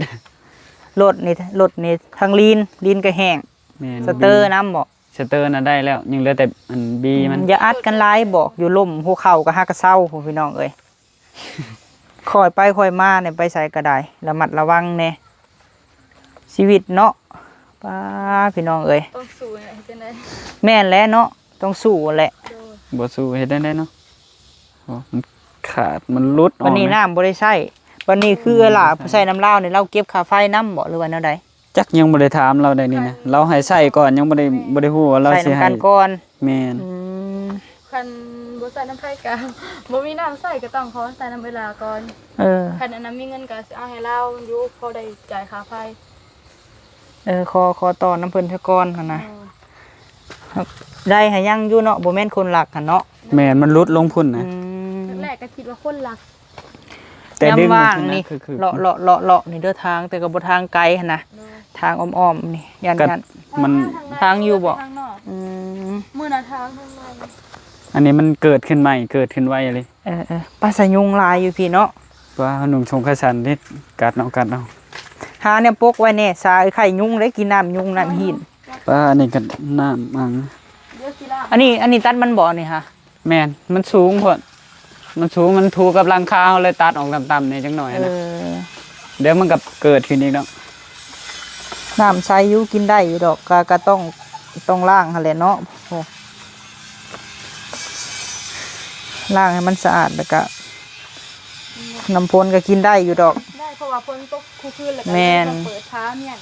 ລົດນີ້ ລົດນີ້ທັງລີນ ລີນກໍແຫ້ງ ແມ່ນ ສະເຕີນຳບໍ ສະເຕີນະໄດ້ແລ້ວ ຍັງເຫຼືອແຕ່ອັນບີມັນ ອືມ ຢ່າອັດກັນຫຼາຍ ບອກຢູ່ລົ້ມຫົວເຂົ່າກໍຫາກະເຊົາພຸ້ນ ພີ່ນ້ອງເອີຍ ຄ່ອຍໄປຄ່ອຍມາແດ່ ໄປໃສກໍໄດ້ ລະມັດລະວັງແດ່ ຊີວິດເນາະ ປ້າ ພີ່ນ້ອງເອີຍ ຕ້ອງສູ້ແຫຼະ ເຮັດຈັ່ງໃດ ແມ່ນແຫຼະເນາະ ຕ້ອງສູ້ແຫຼະ ໂດຍ ບໍ່ສູ້ເຮັດຈັ່ງໃດເນາະ ໂອ້ ມັນຂາດ ມັນຫຼຸດອອກ ບັດນີ້ ນະ ນ້ຳບໍ່ໄດ້ໃຊ້ ບັດນີ້ຄື ອືມ ເອື້ອຍຫຼ້າໃຊ້ນຳລາວນີ້ ລາວເກັບຄ່າໄຟນຳບໍ ຫຼືວ່າແນວໃດ? ຈັກ ຍັງບໍ່ໄດ້ຖາມລາວໄດ້ນີ້ນະ ລາວໃຫ້ໃຊ້ກ່ອນ ຍັງບໍ່ໄດ້ ບໍ່ໄດ້ຮູ້ວ່າລາວຊິໃຫ້ ໃຊ້ນຳກັນກ່ອນ ແມ່ນ ອືມ ຄັນບໍ່ໃຊ້ນຳໃຜກໍບໍ່ມີນ້ຳໃຊ້ ກໍຕ້ອງຂໍໃຊ້ນຳເອື້ອຍຫຼ້າກ່ອນ ເອີ ຄັນອັນນັ້ນມີເງິນກໍຊິເອົາໃຫ້ລາວຢູ່ ພໍໄດ້ຈ່າຍຄ່າໄຟ ເອີ ຂໍ ຂໍຕໍ່ນຳເພິ່ນຊະກ່ອນຫັ້ນນະ ເອີ ໄດ້ຫາຍັງຢູ່ເນາະ ບໍ່ແມ່ນຄົນລັກຫັ້ນເນາະ ແມ່ນ ມັນຫຼຸດລົງພຸ້ນນະ ອືມ ແລກໆກໍຄິດວ່າຄົນລັກ ແຕ່ດຶງ ຍາມວ່າງນີ້ ເລາະ ເລາະ ເລາະ ເລາະນີ້ເດີ ທາງ ແຕ່ກໍບໍ່ທາງໄກຫັ້ນນະ ໂດຍ ທາງອ້ອມໆນີ້ ຢ້ານ ຢ້ານ ມັນ ທາງຢູ່ບໍ ທາງນອກ ອືມ ມື້ນະທາງທາງໃນ ອັນນີ້ມັນເກີດຂຶ້ນໃໝ່ ເກີດຂຶ້ນໄວອີ່ຫຼີ ເອີໆ ປາ ສະຍຸງຫຼາຍຢູ່ພີ້ເນາະ ວ່ານຸ່ງຊົງຂາສັ້ນນີ້ ກັດເອົາ ກັດເອົາ ຫາແນວປົກໄວ້ແດ່ ສາເອີຍ ໄຂ້ຍຸງເດ້ ກິນນ້ຳຍຸງນ້ຳຫີນ ປ້າ ອັນນີ້ກໍນ້ຳອັງ ເດີ ຊິລາ ອັນນີ້ ອັນນີ້ຕັດມັນບໍນີ້ຫະ? ແມ່ນ ມັນສູງໂພດ ມັນສູງ ມັນຖູກັບຫຼັງຄາ ເຮົາເລີຍຕັດອອກຕ່ຳໆແດ່ຈັກໜ້ອຍນະ ເອີ ດຽວມັນກໍເກີດຂຶ້ນອີກເນາະ ນ້ຳໃສຢູ່ ກິນໄດ້ຢູ່ດອກ ກະ ກະຕ້ອງ ຕ້ອງລ້າງຫັ້ນແຫຼະເນາະ ໂອ້ ລ້າງໃຫ້ມັນສະອາດ ແລ້ວກະ ນ້ຳຝົນກໍກິນໄດ້ຢູ່ດອກ ໄດ້ ເພາະວ່າຝົນຕົກຄູ່ຄືນ ແລ້ວກໍ ແມ່ນ ເປີດຝາມ້ຽງ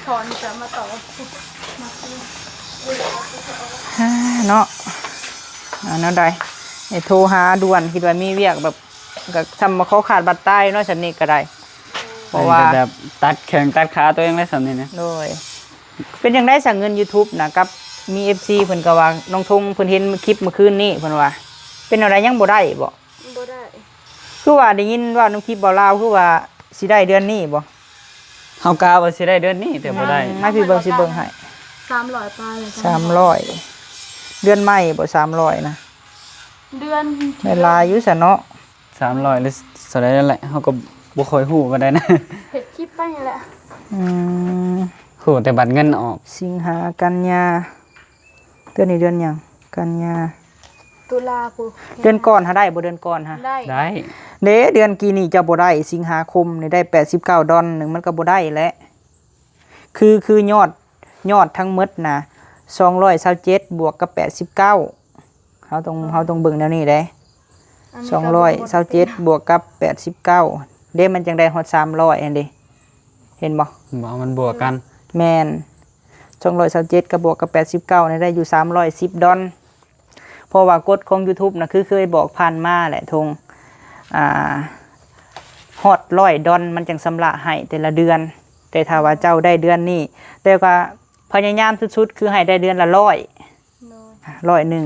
ຖອນຈະມາຕໍ່ ມາຄືນ ເນາະ ເອົາແນວໃດ ໃຫ້ໂທຫາດ່ວນ ຄິດວ່າມີວຽກແບບ ກໍຊ່ຳມາຂໍຂາດບາດຕາຍເນາະ ຊ່ຳນີ້ກໍໄດ້ ເພາະວ່າ ແບບຕັດແຂ້ງຕັດຂາຕົວເອງແລ້ວ ຊ່ຳນີ້ນະ ໂດຍ ເປັນຈັ່ງໃດຊະ ເງິນຢູທູບນະ ກັບມີເອັຟຊີເພິ່ນກໍວ່າ ນ້ອງທົງເພິ່ນເຫັນຄລິບມື້ຄືນນີ້ ເພິ່ນວ່າ ເປັນແນວໃດ ຍັງບໍ່ໄດ້ບໍ? ບໍ່ໄດ້ ຄືວ່າໄດ້ຍິນເວົ້ານຳຄລິບບ່າວລາວ ຄືວ່າຊິໄດ້ເດືອນນີ້ບໍ? ເຮົາກະວ່າຊິໄດ້ເດືອນນີ້ ແຕ່ບໍ່ໄດ້ ອືມ ໃຫ້ພີ່ເບິ່ງ ຊິເບິ່ງໃຫ້ ສາມຮ້ອຍປາຍ ສາມຮ້ອຍ ເດືອນໃໝ່ບໍ ສາມຮ້ອຍນະ? ເດືອນ ໄດ້ຫຼາຍຢູ່ຊະເນາະ ສາມຮ້ອຍ ຫຼືເທົ່າໃດນັ້ນແຫຼະ ເຮົາກໍບໍ່ຄ່ອຍຮູ້ປານໃດນະ ເຮັດຄລິບໄປນີ້ແຫຼະ ອືມ ຮູ້ແຕ່ບັດເງິນອອກ ສິງຫາ ກັນຍາ ເດືອນນີ້ເດືອນຫຍັງ? ກັນຍາ ຕຸລາພຸ້ນ ເດືອນກ່ອນຫາໄດ້ບໍ່? ເດືອນກ່ອນຫາ ໄດ້ ໄດ້ ເດ້ ເດືອນກີ້ນີ້ເຈົ້າບໍ່ໄດ້ ສິງຫາຄົມນີ້ໄດ້ແປດສິບເກົ້າດອນໜຶ່ງ ມັນກໍບໍ່ໄດ້ແຫຼະ ຄື ຄືຍອດ ຍອດທັງໝົດນະ ສອງຮ້ອຍຊາວເຈັດບວກກັບແປດສິບເກົ້າ ເຮົາຕ້ອງ ເຮົາຕ້ອງເບິ່ງແນວນີ້ເດ້ ອັນນີ້ກໍ ສອງຮ້ອຍຊາວເຈັດບວກກັບແປດສິບເກົ້າ ເດ້ ມັນຈັ່ງໄດ້ຮອດສາມຮ້ອຍຫັ້ນເດ້ ເຫັນບໍ່? ບໍ່ ມັນບວກກັນ ແມ່ນ ສອງຮ້ອຍຊາວເຈັດກໍບວກກັບແປດສິບເກົ້ານີ້ໄດ້ຢູ່ສາມຮ້ອຍສິບດອນ ເພາະວ່າກົດຂອງຢູທູບນະ ຄືເຄີຍບອກຜ່ານມາແຫຼະ ທົງ ອ່າ ຮອດຮ້ອຍດອນ ມັນຈັ່ງຊຳລະໃຫ້ແຕ່ລະເດືອນ ແຕ່ຖ້າວ່າເຈົ້າໄດ້ເດືອນນີ້ ແຕ່ກໍພະຍາຍາມສຸດໆ ຄືໃຫ້ໄດ້ເດືອນລະຮ້ອຍ ໂດຍ ຮ້ອຍໜຶ່ງ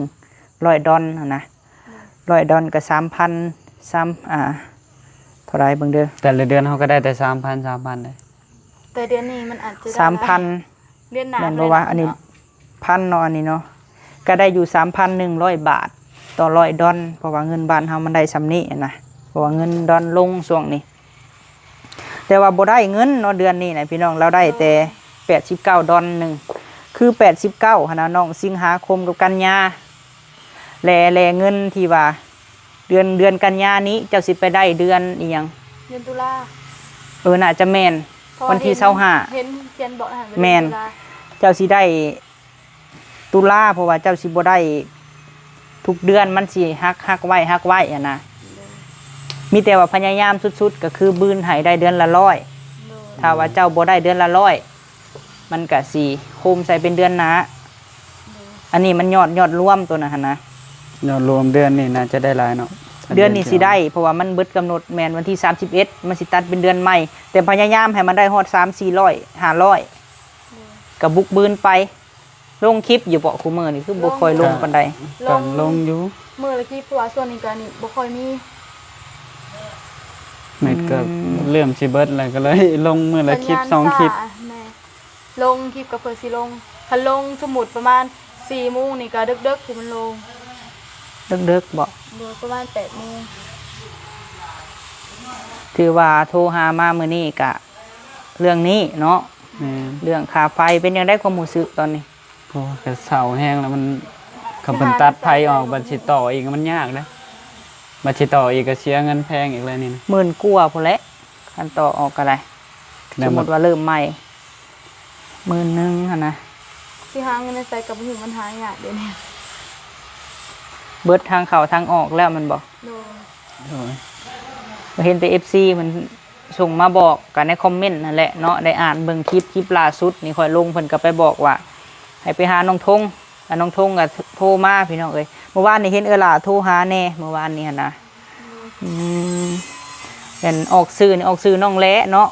ຮ້ອຍດອນຫັ້ນນະ ໂດຍ ຮ້ອຍດອນກໍສາມພັນ ສາມ ອ່າ ເທົ່າໃດເບິ່ງເດີ ແຕ່ລະເດືອນເຮົາກໍໄດ້ແຕ່ສາມພັນ ສາມພັນເດ້ ແຕ່ເດືອນນີ້ມັນອາດຈະໄດ້ ສາມພັນ ເດືອນໜ້າ ແມ່ນບໍ່ວະ? ອັນນີ້ ເນາະ ພັນເນາະ ອັນນີ້ເນາະ ກໍໄດ້ຢູ່ສາມພັນໜຶ່ງຮ້ອຍບາດຕໍ່ຮ້ອຍດອນ ເພາະວ່າເງິນບ້ານເຮົາມັນໄດ້ຊ່ຳນີ້ນະ ເພາະວ່າເງິນດອນລົງຊ່ວງນີ້ ແຕ່ວ່າບໍ່ໄດ້ເງິນເນາະ ເດືອນນີ້ນະພີ່ນ້ອງ ລາວໄດ້ແຕ່ແປດສິບເກົ້າດອນໜຶ່ງ ຄືແປດສິບເກົ້າຫັ້ນນະນ້ອງ ສິງຫາຄົມກັບກັນຍາ ແລ ແລເງິນທີ່ວ່າເດືອນ ເດືອນກັນຍານີ້ ເຈົ້າຊິໄປໄດ້ເດືອນອີ່ຫຍັງ? ເດືອນຕຸລາ ເອີ ໜ້າຈະແມ່ນ ເພາະວ່າ ວັນທີຊາວຫ້າ ເຫັນຂຽນບອກຫັ້ນ ແມ່ນ ເດືອນຕຸລາ ເຈົ້າຊິໄດ້ ຕຸລາ ເພາະວ່າເຈົ້າຊິບໍ່ໄດ້ທຸກເດືອນ ມັນຊິຫັກ ຫັກໄວ້ ຫັກໄວ້ຫັ້ນນະ ໂດຍ ມີແຕ່ວ່າພະຍາຍາມສຸດໆ ກໍຄືບືນໃຫ້ໄດ້ເດືອນລະຮ້ອຍ ໂດຍ ຖ້າວ່າເຈົ້າບໍ່ໄດ້ເດືອນລະຮ້ອຍ ມັນກະຊິໂຄມໃສ່ເປັນເດືອນໜ້າ ໂດຍ ອັນນີ້ມັນຍອດ ຍອດລວມໂຕນັ້ນຫັ້ນນະ ຍອດລວມເດືອນນີ້ໜ້າຈະໄດ້ຫຼາຍເນາະ ເດືອນນີ້ຊິໄດ້ ເພາະວ່າມັນເບິດກຳນົດແມ່ນວັນທີສາມສິບເອັດ ມັນຊິຕັດເປັນເດືອນໃໝ່ ແຕ່ພະຍາຍາມໃຫ້ມັນໄດ້ຮອດສາມສີ່ຮ້ອຍ ຫ້າຮ້ອຍ ໂດຍ ກະບຸກບືນໄປ ລົງຄລິບຢູ່ເບາະ? ຄູ່ມື້ນີ້ຄືບໍ່ຄ່ອຍລົງປານໃດ ກະ ກະລົງຢູ່ ມື້ລະຄລິບ ເພາະວ່າຊ່ວງນີ້ກະນີ້ບໍ່ຄ່ອຍມີ ເນັດກະ ອືມ ເລີ່ມຊິເບິດແລ້ວ ກະເລີຍລົງມື້ລະຄລິບ ສອງຄລິບ ແມ່ ລົງຄລິບກະເພື່ອຊິລົງ ຄັນລົງສົມມຸດປະມານ ສີ່ໂມງນີ້ກໍເດິກໆ ທີ່ມັນລົງ ເດິກໆບໍ? ໂດຍ ປະມານແປດໂມງ. ຖືວ່າໂທຫາມາມື້ນີ້ກະເລື່ອງນີ້ເນາະ. ແມ່ນ ເລື່ອງຄ່າໄຟ. ເປັນຈັ່ງໃດຄວາມຮູ້ສຶກຕອນນີ້? ໂອ້ ກໍເສົ້າແຮງແລ້ວ ມັນ ຄັນເພິ່ນຕັດໄຟອອກ ບັດຊິຕໍ່ອີກມັນຍາກເດ້. ບັດຊິຕໍ່ອີກກໍເສຍເງິນແພງອີກແລ້ວນີ້ນະ. ໝື່ນກວ່າພຸ້ນແຫຼະ ຄັນຕໍ່ອອກກໍໄດ້. ແລ້ວ ສົມມຸດວ່າເລີ່ມໃໝ່ໝື່ນໜຶ່ງຫັ້ນນະ. ຊິຫາເງິນໃນໃສກໍບໍ່ຮູ້ ມັນຫາຍາກດຽວນີ້. ເບິດທາງເຂົ້າທາງອອກແລ້ວແມ່ນບໍ່? ໂດຍ. ໂດຍ. ເຫັນແຕ່ເອັຟຊີເພິ່ນສົ່ງມາບອກກັນໃນຄອມເມັນຫັ້ນແຫຼະເນາະ. ໄດ້ອ່ານເບິ່ງຄລິບ ຄລິບລ່າສຸດນີ້ຂ້ອຍລົງ ເພິ່ນກໍໄປບອກວ່າໃຫ້ໄປຫານ້ອງທົງ. ອາ ນ້ອງທົງກໍໂທມາ ພີ່ນ້ອງເອີຍ. ມື້ວານນີ້ເຫັນເອື້ອຍຫຼ້າໂທຫາແດ່ ມື້ວານນີ້ຫັ້ນນະ. ອືມ ແມ່ນອອກຊື່ນີ້ ອອກຊື່ນ້ອງແຫຼເນາະ.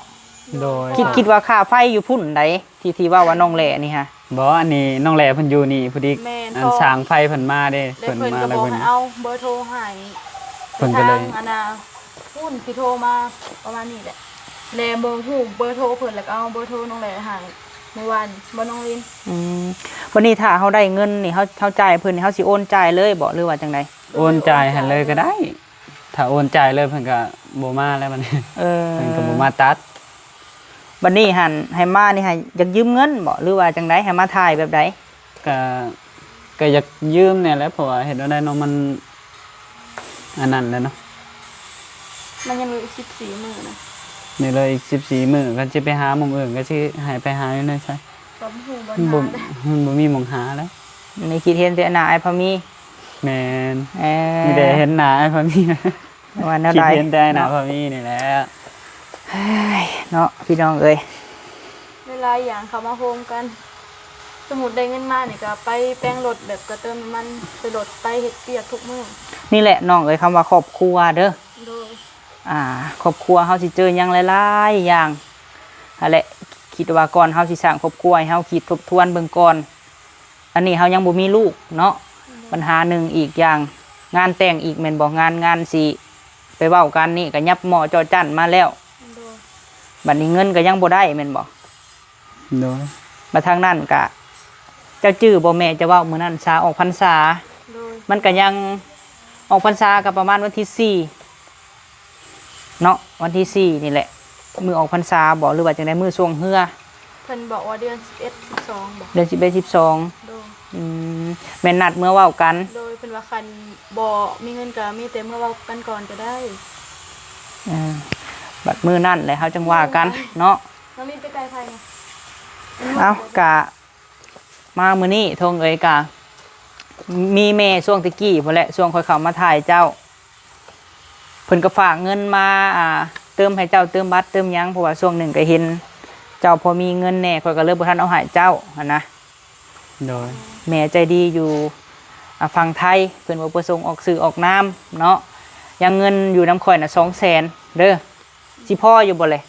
ໂດຍ. ຄິດ ຄິດວ່າຄ່າໄຟຢູ່ພຸ້ນໃດ ທີ່ ທີ່ເວົ້າວ່ານ້ອງແຫຼນີ້ຫະ? ບໍ່ ອັນນີ້ນ້ອງແຫຼເພິ່ນຢູ່ນີ້ພໍດີ. ແມ່ນ ອັນຊ່າງໄຟເພິ່ນມາເດ້ ເພິ່ນມາແລ້ວເພິ່ນ ເພິ່ນກໍບອກໃຫ້ເອົາເບີໂທໃຫ້ ເພິ່ນກໍເລີຍ ທາງອັນນ່າ ພຸ້ນຊິໂທມາປະມານນີ້ແຫຼະ ແລບໍ່ຮູ້ເບີໂທເພິ່ນ ແລ້ວກໍເອົາເບີໂທນ້ອງແຫຼໃຫ້ມື້ວານ. ບໍ່ ນ້ອງລິນ. ອືມ ບັດນີ້ຖ້າເຮົາໄດ້ເງິນນີ້ ເຮົາ ເຮົາຈ່າຍເພິ່ນນີ້ ເຮົາຊິໂອນຈ່າຍເລີຍບໍ ຫຼືວ່າຈັ່ງໃດ? ໂອນຈ່າຍໃຫ້ເລີຍກໍໄດ້. ຖ້າໂອນຈ່າຍເລີຍເພິ່ນກໍບໍ່ມາແລ້ວບັດນີ້. ເອີ ເພິ່ນກໍບໍ່ມາຕັດ. ບັດນີ້ຫັ້ນໃຫ້ມານີ້ ໃຫ້ ຢາກຢືມເງິນບໍ ຫຼືວ່າຈັ່ງໃດ? ໃຫ້ມາຖ່າຍແບບໃດ? ກະ ກະຢາກຢືມແດ່ແຫຼະ ເພາະວ່າເຮັດແນວໃດເນາະ ມັນອັນນັ້ນແຫຼະເນາະ. ມັນຍັງເຫຼືອອີກສິບສີ່ມື້ນະ. ຍັງເຫຼືອອີກສິບສີ່ມື້ ຄັນຊິໄປຫາໝ່ອງອື່ນ ກໍຊິໃຫ້ໄປຫາຢູ່ໃນໃສ? ກໍບໍ່ຮູ້ບ່ອນຫາແລ້ວ ມັນບໍ່ມີໝ່ອງຫາແລ້ວ. ນີ້ຄິດເຫັນແຕ່ໜ້າອ້າຍພາມີ. ແມ່ນ. ເອີ ມີແຕ່ເຫັນໜ້າອ້າຍພາມີ. ວ່າແນວໃດ? ຄິດເຫັນແຕ່ໜ້າພາມີນີ້ແຫຼະ. ເອີຍ ເນາະ ພີ່ນ້ອງເອີຍ ຫຼາຍໆຢ່າງເຂົ້າມາໂຮມກັນ. ສົມມຸດໄດ້ເງິນມານີ້ກໍໄປແປງລົດ ແບບກໍເຕີມນ້ຳມັນໃສ່ລົດ ໄປເຮັດວຽກທຸກມື້. ນີ້ແຫຼະນ້ອງເອີຍ ຄຳວ່າຄອບຄົວເດີ. ໂດຍ. ອ່າ ຄອບຄົວເຮົາຊິເຈີຫຍັງຫຼາຍໆຢ່າງຫັ້ນແຫຼະ. ຄິດວ່າກ່ອນເຮົາຊິສ້າງຄອບຄົວໃຫ້ເຮົາຄິດທົບທວນເບິ່ງກ່ອນ. ອັນນີ້ເຮົາຍັງບໍ່ມີລູກເນາະ. ໂດຍ. ບັນຫາໜຶ່ງ ອີກຢ່າງງານແຕ່ງອີກແມ່ນບໍ່? ງານ ງານຊິໄປເວົ້າກັນນີ້ກໍຫຍັບໝໍ້ເຈາະຈັ້ນມາແລ້ວ. ໂດຍ. ບັດນີ້ເງິນກໍຍັງບໍ່ໄດ້ແມ່ນບໍ່? ໂດຍ. ມາທາງນັ້ນກະ ເຈົ້າຈື່ບໍ່ແມ່ເຈົ້າເວົ້າມື້ນັ້ນ ສາອອກພັນສາ? ໂດຍ. ມັນກະຍັງ ອອກພັນສາກະປະມານວັນທີສີ່ເນາະ ວັນທີສີ່ນີ້ແຫຼະ. ມື້ອອກພັນສາບໍ ຫຼືວ່າຈັ່ງໃດ? ມື້ຊ່ວງເຮືອ ເພິ່ນບອກວ່າເດືອນສິບເອັດ ສິບສອງບໍ? ເດືອນສິບເອັດ ສິບສອງ. ໂດຍ. ອືມ ແມ່ນນັດເມືອເວົ້າກັນ. ໂດຍ. ເພິ່ນວ່າຄັນບໍ່ມີເງິນກະມີແຕ່ເມືອເວົ້າກັນກ່ອນກະໄດ້. ເອີ ບັດມື້ນັ້ນແຫຼະເຮົາຈັ່ງວ່າກັນເນາະ. ນ້ອງລິນໄປໄກໃຜ? ເອົ້າ ກະມາມື້ນີ້ ທົງເອີຍ ກະມີແມ່ຊ່ວງແຕ່ກີ້ພຸ້ນແຫຼະ ຊ່ວງຂ້ອຍເຂົ້າມາຖ່າຍເຈົ້າ ເພິ່ນກໍຝາກເງິນມາ ອ່າ ເຕີມໃຫ້ເຈົ້າ ເຕີມບັດເຕີມຫຍັງ ເພາະວ່າຊ່ວງໜຶ່ງກໍເຫັນເຈົ້າພໍມີເງິນແດ່ ຂ້ອຍກໍເລີຍບໍ່ທັນເອົາໃຫ້ເຈົ້າຫັ້ນນະ. ໂດຍ. ແມ່ໃຈດີຢູ່ ອ່າ ຝັ່ງໄທ ເພິ່ນບໍ່ປະສົງອອກຊື່ອອກນາມເນາະ. ຍັງເງິນຢູ່ນຳຂ້ອຍນະ ສອງແສນເດີ ຊິພໍຢູ່ບໍ່ແລະ?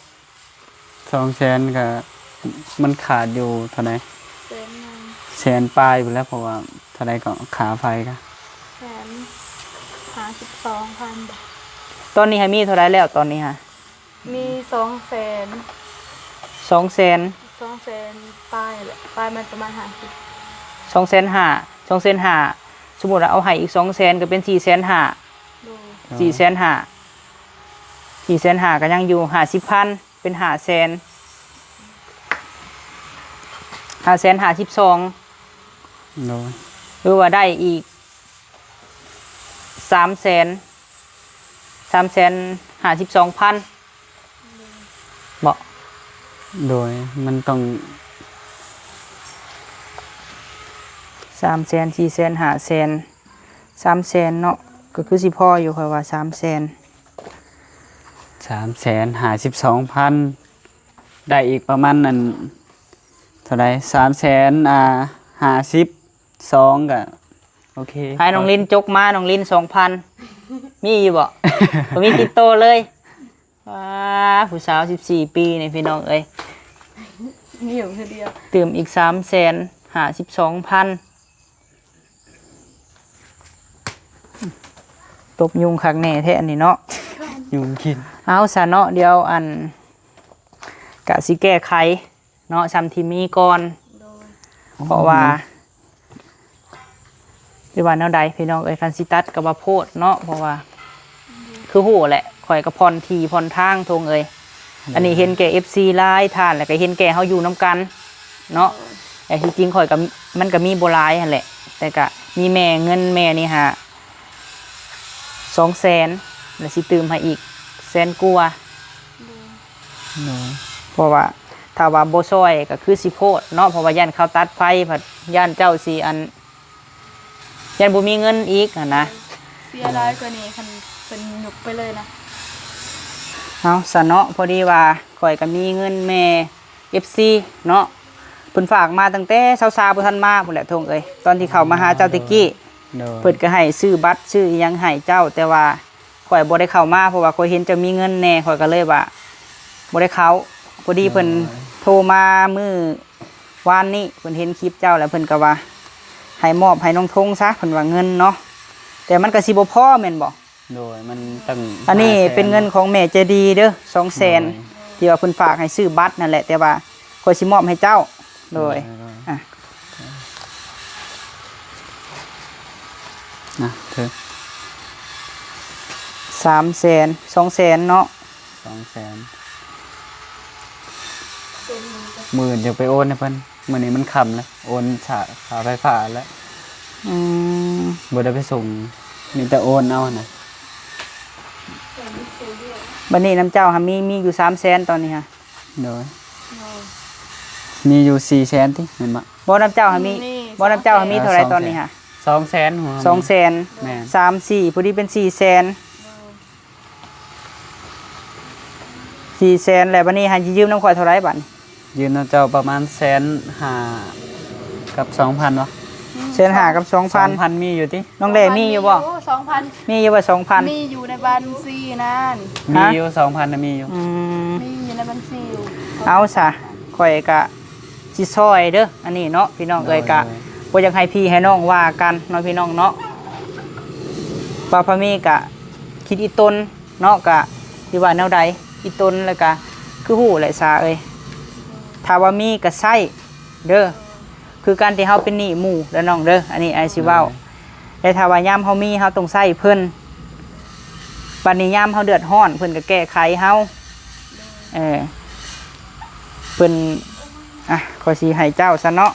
ສອງແສນກໍມັນຂາດຢູ່ເທົ່າໃດ? ແສນໜຶ່ງ ແສນປາຍພຸ້ນແຫຼະ ເພາະວ່າເທົ່າໃດກໍຄ່າໄຟກະ ແສນຫ້າສິບສອງພັນ. ຕອນນີ້ຫາມີເທົ່າໃດແລ້ວ? ຕອນນີ້ຫາມີສອງແສນ ສອງແສນ ສອງແສນປາຍແຫຼະ ປາຍມັນປະມານຫ້າສິບ ສອງແສນຫ້າ ສອງແສນຫ້າ. ສົມມຸດວ່າເອົາໃຫ້ອີກສອງແສນກໍເປັນສີ່ແສນຫ້າ. ໂດຍ. ສີ່ແສນຫ້າ ສີ່ແສນຫ້າກໍຍັງຢູ່ຫ້າສິບພັນ ເປັນຫ້າແສນ ຫ້າແສນຫ້າສິບສອງ. ໂດຍ. ຫຼືວ່າໄດ້ອີກສາມແສນ ສາມແສນຫ້າສິບສອງພັນ ເບາະ? ໂດຍ. ມັນຕ້ອງສາມແສນ ສີ່ແສນ ຫ້າແສນ ສາມແສນເນາະ ກໍຄືຊິພໍຢູ່ ຂ້ອຍວ່າສາມແສນ ສາມແສນຫ້າສິບສອງພັນ ໄດ້ອີກປະມານນັ້ນເທົ່າໃດ? ສາມແສນ ອ່າ ຫ້າສິບສອງ ກະໂອເຄ. ໃຫ້ນ້ອງລິນຈົກມາ ນ້ອງລິນ ສອງພັນ ມີຢູ່ບໍ່? ບໍ່ມີຕິດໂຕເລີຍ. ວ້າ ຜູ້ສາວສິບສີ່ປີນີ້ ພີ່ນ້ອງເອີຍ ມີຢູ່ຄືດຽວ ຕື່ມອີກສາມແສນຫ້າສິບສອງພັນ. ຕົບຍຸງຄັກແນ່ແທ້ອັນນີ້ເນາະ ຍຸງກິນ. ເອົາຊະເນາະ ດຽວອັນ ກະຊິແກ້ໄຂເນາະ ຊ່ຳທີ່ມີກ່ອນ. ໂດຍ. ເພາະວ່າ ໂອ້ຍ ຊິວ່າແນວໃດພີ່ນ້ອງເອີຍ ຄັນຊິຕັດກໍວ່າໂພດເນາະ ເພາະວ່າ ຄືຮູ້ແຫຼະ ຂ້ອຍກໍຜ່ອນທີ່ຜ່ອນທາງ ທົງເອີຍ. ອັນນີ້ເຫັນແກ່ເອັຟຊີຫຼາຍທ່ານ ແລ້ວກໍເຫັນແກ່ເຮົາຢູ່ນຳກັນເນາະ. ແຕ່ທີ່ຈິງຂ້ອຍກໍ ມັນກໍມີບໍ່ຫຼາຍຫັ້ນແຫຼະ ແຕ່ກໍມີແມ່ ເງິນແມ່ນີ້ຫາ ສອງແສນ ແລ້ວຊິຕື່ມໃຫ້ອີກແສນກວ່າ. ໂດຍ ເພາະວ່າຖ້າວ່າບໍ່ຊ່ອຍກໍຄືຊິໂພດເນາະ ເພາະວ່າຢ້ານເຂົາຕັດໄຟ ພັດຢ້ານເຈົ້າຊິອັນ ຢ້ານບໍ່ມີເງິນອີກຫັ້ນນະ. ເສຍຫຼາຍກວ່ານີ້ ຄັນເພິ່ນຍົກໄປເລີຍນະ. ເອົາຊະເນາະ ພໍດີວ່າຂ້ອຍກໍມີເງິນແມ່ ເອັຟຊີ ເນາະ ເພິ່ນຝາກມາຕັ້ງແຕ່ສາວໆບໍ່ທັນມາພຸ້ນແຫຼະ ທົງເອີຍ. ຕອນທີ່ເຂົ້າມາຫາເຈົ້າແຕ່ກີ້ ໂດຍ ເພິ່ນກໍໃຫ້ຊື້ບັດຊື້ອີ່ຫຍັງໃຫ້ເຈົ້າ ແຕ່ວ່າ ຂ້ອຍບໍ່ໄດ້ເຂົ້າມາ ເພາະວ່າຂ້ອຍເຫັນເຈົ້າມີເງິນແດ່ ຂ້ອຍກໍເລີຍວ່າບໍ່ໄດ້ເຂົ້າ. ພໍດີເພິ່ນ ໂດຍ ໂທມາມື້ວານນີ້ ເພິ່ນເຫັນຄລິບເຈົ້າ ແລ້ວເພິ່ນກໍວ່າໃຫ້ມອບໃຫ້ນ້ອງທົງຊະ ເພິ່ນວ່າເງິນເນາະ ແຕ່ມັນກໍຊິບໍ່ພໍແມ່ນບໍ່? ໂດຍ ມັນຕັ້ງ ອັນນີ້ເປັນເງິນຂອງແມ່ໃຈດີເດີ້ ສອງແສນ ໂດຍ ທີ່ວ່າເພິ່ນຝາກໃຫ້ຊື້ບັດນັ້ນແຫຼະ ແຕ່ວ່າຂ້ອຍຊິມອບໃຫ້ເຈົ້າ. ໂດຍ ໂດຍ ອ່ະ ນະ ເທີ ສາມແສນ ສອງແສນເນາະ ສອງແສນ ມື້ອື່ນຈະໄປໂອນໃຫ້ເພິ່ນ ມື້ນີ້ມັນຄ່ຳແລ້ວ ໂອນຄ່າໄຟຟ້າແລ້ວ. ອືມ ບໍ່ໄດ້ໄປສົ່ງ ມີແຕ່ໂອນເອົານະ. ບັດນີ້ນຳເຈົ້າຫາມີ ມີຢູ່ສາມແສນຕອນນີ້ຫາ. ໂດຍ ໂດຍ ມີຢູ່ສີ່ແສນຕິ ແມ່ນບໍ່? ບໍ່ ນຳເຈົ້າຫາມີ ມີ ບໍ່ ນຳເຈົ້າຫາມີເທົ່າໃດຕອນນີ້ຫາ? ສອງແສນຫົວ ສອງແສນ ແມ່ນ ສາມສີ່ ພໍດີເປັນສີ່ແສນ ໂດຍ ສີ່ແສນ ແລ້ວບັດນີ້ຫາຊິຢືມນຳຂ້ອຍເທົ່າໃດບັດນີ້? ຢືມນຳເຈົ້າປະມານແສນຫ້າກັບສອງພັນວະ? ແສນຫ້າກັບສອງພັນ ສອງພັນມີຢູ່ຕິ? ນ້ອງແດ່ມີຢູ່ບໍ່? ສອງພັນ ມີຢູ່ບໍ່ ສອງພັນ? ມີຢູ່ໃນບັນຊີນັ້ນ ມີຢູ່ ສອງພັນນະ ມີຢູ່ ອືມ ມີຢູ່ໃນບັນຊີຢູ່. ເອົາຊະ ຂ້ອຍກະຊິຊ່ອຍເດີ້ ອັນນີ້ເນາະ ພີ່ນ້ອງເອີຍ. ໂດຍ ກະ ໂດຍ ບໍ່ຢາກໃຫ້ພີ່ໃຫ້ນ້ອງວ່າກັນເນາະ ພີ່ນ້ອງເນາະ ວ່າພາມີກະຄິດອີ່ຕົນເນາະ ກະຊິວ່າແນວໃດ ອີ່ຕົນ ແລ້ວກະຄືຮູ້ແຫຼະສາເອີຍ ຖ້າວ່າມີກະໃຊ້ເດີ້. ຄືການທີ່ເຮົາເປັນໜີ້ໝູ່ເດີ້ນ້ອງເດີ້ ອັນນີ້ອ້າຍຊິເວົ້າ ແຕ່ຖ້າວ່າຍາມເຮົາມີ ເຮົາຕ້ອງໃຊ້ເພິ່ນ ບັດນີ້ຍາມເຮົາເດືອດຮ້ອນ ເພິ່ນກໍແກ້ໄຂເຮົາ ເອີ ເພິ່ນ ອ່ະ ຂ້ອຍຊິໃຫ້ເຈົ້າຊະເນາະ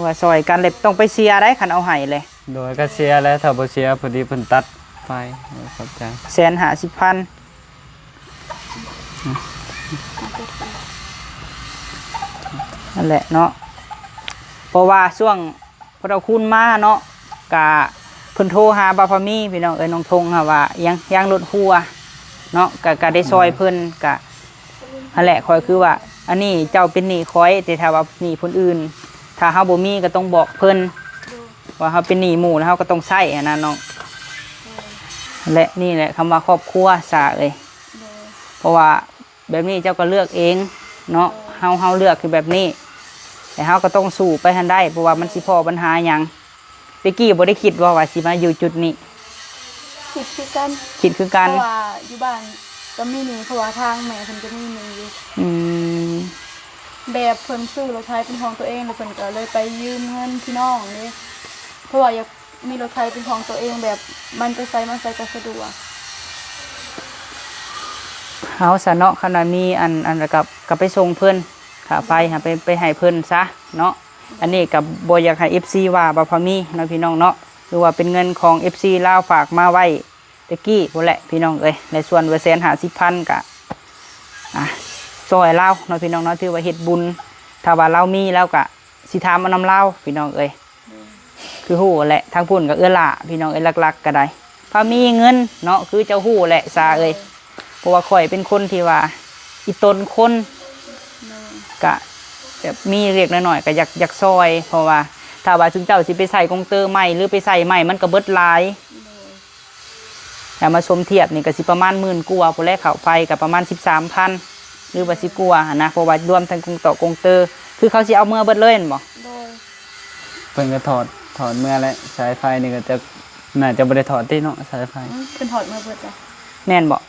ວ່າຊ່ອຍກັນແລ້ວ ຕ້ອງໄປເສຍໄດ໋ ຄັນເອົາໃຫ້ເລີຍ. ໂດຍ ກໍເສຍແລ້ວ ຖ້າບໍ່ເສຍ ພໍດີເພິ່ນຕັດໄຟ. ໂດຍ ຂອບໃຈ ແສນຫ້າສິບພັນ. ນັ້ນແຫຼະເນາະ ເພາະວ່າຊ່ວງພໍ່ເຖົ້າຄູນມາເນາະ ກະເພິ່ນໂທຫາບ່າວພາມີ ພີ່ນ້ອງເອີຍ ນ້ອງທົງຫາວ່າຫຍັງ ຢາງລົດຮົ່ວເນາະ ກະ ກະໄດ້ຊ່ອຍເພິ່ນ ກະຫັ້ນແຫຼະ ຂ້ອຍຄືວ່າ ອັນນີ້ເຈົ້າເປັນໜີ້ຂ້ອຍ ແຕ່ຖ້າວ່າໜີ້ຄົນອື່ນ ຖ້າເຮົາບໍ່ມີກໍຕ້ອງບອກເພິ່ນ ວ່າເຮົາເປັນໜີ້ໝູ່ ແລ້ວເຮົາກໍຕ້ອງໃຊ້ຫັ້ນນະນ້ອງ. ແລະ ນີ້ແຫຼະຄຳວ່າຄອບຄົວສາເອີຍ ໂດຍ ເພາະວ່າແບບນີ້ເຈົ້າກໍເລືອກເອງເນາະ ໂດຍ ເຮົາ ເຮົາເລືອກຄືແບບນີ້ ແຕ່ເຮົາກໍຕ້ອງສູ້ໄປຫັ້ນໄດ້ ເພາະວ່າມັນຊິພໍ້ບັນຫາຫຍັງ. ແຕ່ກີ້ບໍ່ໄດ້ຄິດບໍ່ວ່າຊິມາຢູ່ຈຸດນີ້? ຄິດຄືກັນ ຄິດຄືກັນ ເພາະວ່າຢູ່ບ້ານກໍມີໜີ້ ເພາະວ່າທາງແມ່ເພິ່ນກໍມີໜີ້ຢູ່. ອືມ ແບບເພິ່ນຊື້ລົດໄຖເປັນຂອງຕົວເອງ ແລ້ວເພິ່ນກໍເລີຍໄປຢືມເງິນພີ່ນ້ອງເດ້ ເພາະວ່າຢາກ ມີລົດໄຖເປັນຂອງຕົວເອງ ແບບມັນໄປໃສມາໃສກໍສະດວກ. ເອົາຊະເນາະ ຄັນວ່າມີອັນ ອັນ ກໍ ກໍໄປສົ່ງເພິ່ນ ຄ່າໄຟຫາໄປ ໄປໃຫ້ເພິ່ນຊະເນາະ. ອັນນີ້ກໍບໍ່ຢາກໃຫ້ເອັຟຊີວ່າ ບ່າວພາມີເນາະ ພີ່ນ້ອງເນາະ ຄືວ່າເປັນເງິນຂອງເອັຟຊີລາວຝາກມາໄວ້ແຕ່ກີ້ພຸ້ນແຫຼະ ພີ່ນ້ອງເອີຍ. ໃນສ່ວນວ່າແສນຫ້າສິບພັນກໍ ອ່າ ຊ່ອຍລາວເນາະ ພີ່ນ້ອງເນາະ ຖືວ່າເຮັດບຸນ. ຖ້າວ່າລາວມີ ລາວກໍ ຊິຖາມເອົານຳລາວ ພີ່ນ້ອງເອີຍ. ໂດຍ ຄືຮູ້ແຫຼະ ທາງພຸ້ນກໍເອື້ອຫຼ້າ ພີ່ນ້ອງເອີຍ. ຫຼັກໆກໍໄດ້ ພາມີເງິນເນາະ ຄືເຈົ້າຮູ້ແຫຼະສາເອີຍ. ໂດຍ ເພາະວ່າຂ້ອຍເປັນຄົນທີ່ວ່າອີ່ຕົນຄົນ ໂດຍ ກະແບບມີເລັກໆນ້ອຍໆ ກໍຢາກ ຢາກຊ່ອຍ. ເພາະວ່າຖ້າວ່າຊຸມເຈົ້າຊິໄປໃສ່ກົງເຕີໃໝ່ ຫຼືໄປໃສ່ໃໝ່ ມັນກໍເບິດຫຼາຍ. ໂດຍ ແລ້ວມາສົມທຽບນີ້ກໍຊິປະມານໝື່ນກວ່າພຸ້ນແຫຼະ. ເຂົ້າໄຟກໍປະມານສິບສາມພັນ ຫຼືວ່າຊິກວ່າຫັ້ນນະ ເພາະວ່າລວມທັງກົງເຕາະກົງເຕີ. ຄືເຂົາຊິເອົາເມືອເບິດເລີຍແມ່ນບໍ່? ໂດຍ ເພິ່ນກໍຖອດ ຖອດເມືອແຫຼະ. ສາຍໄຟນີ້ກໍຈະ ໜ້າຈະບໍ່ໄດ້ຖອດຕິເນາະ ສາຍໄຟ. ອືມ ເພິ່ນຖອດເມືອເບິດແລ້ວ ແມ່ນບໍ່?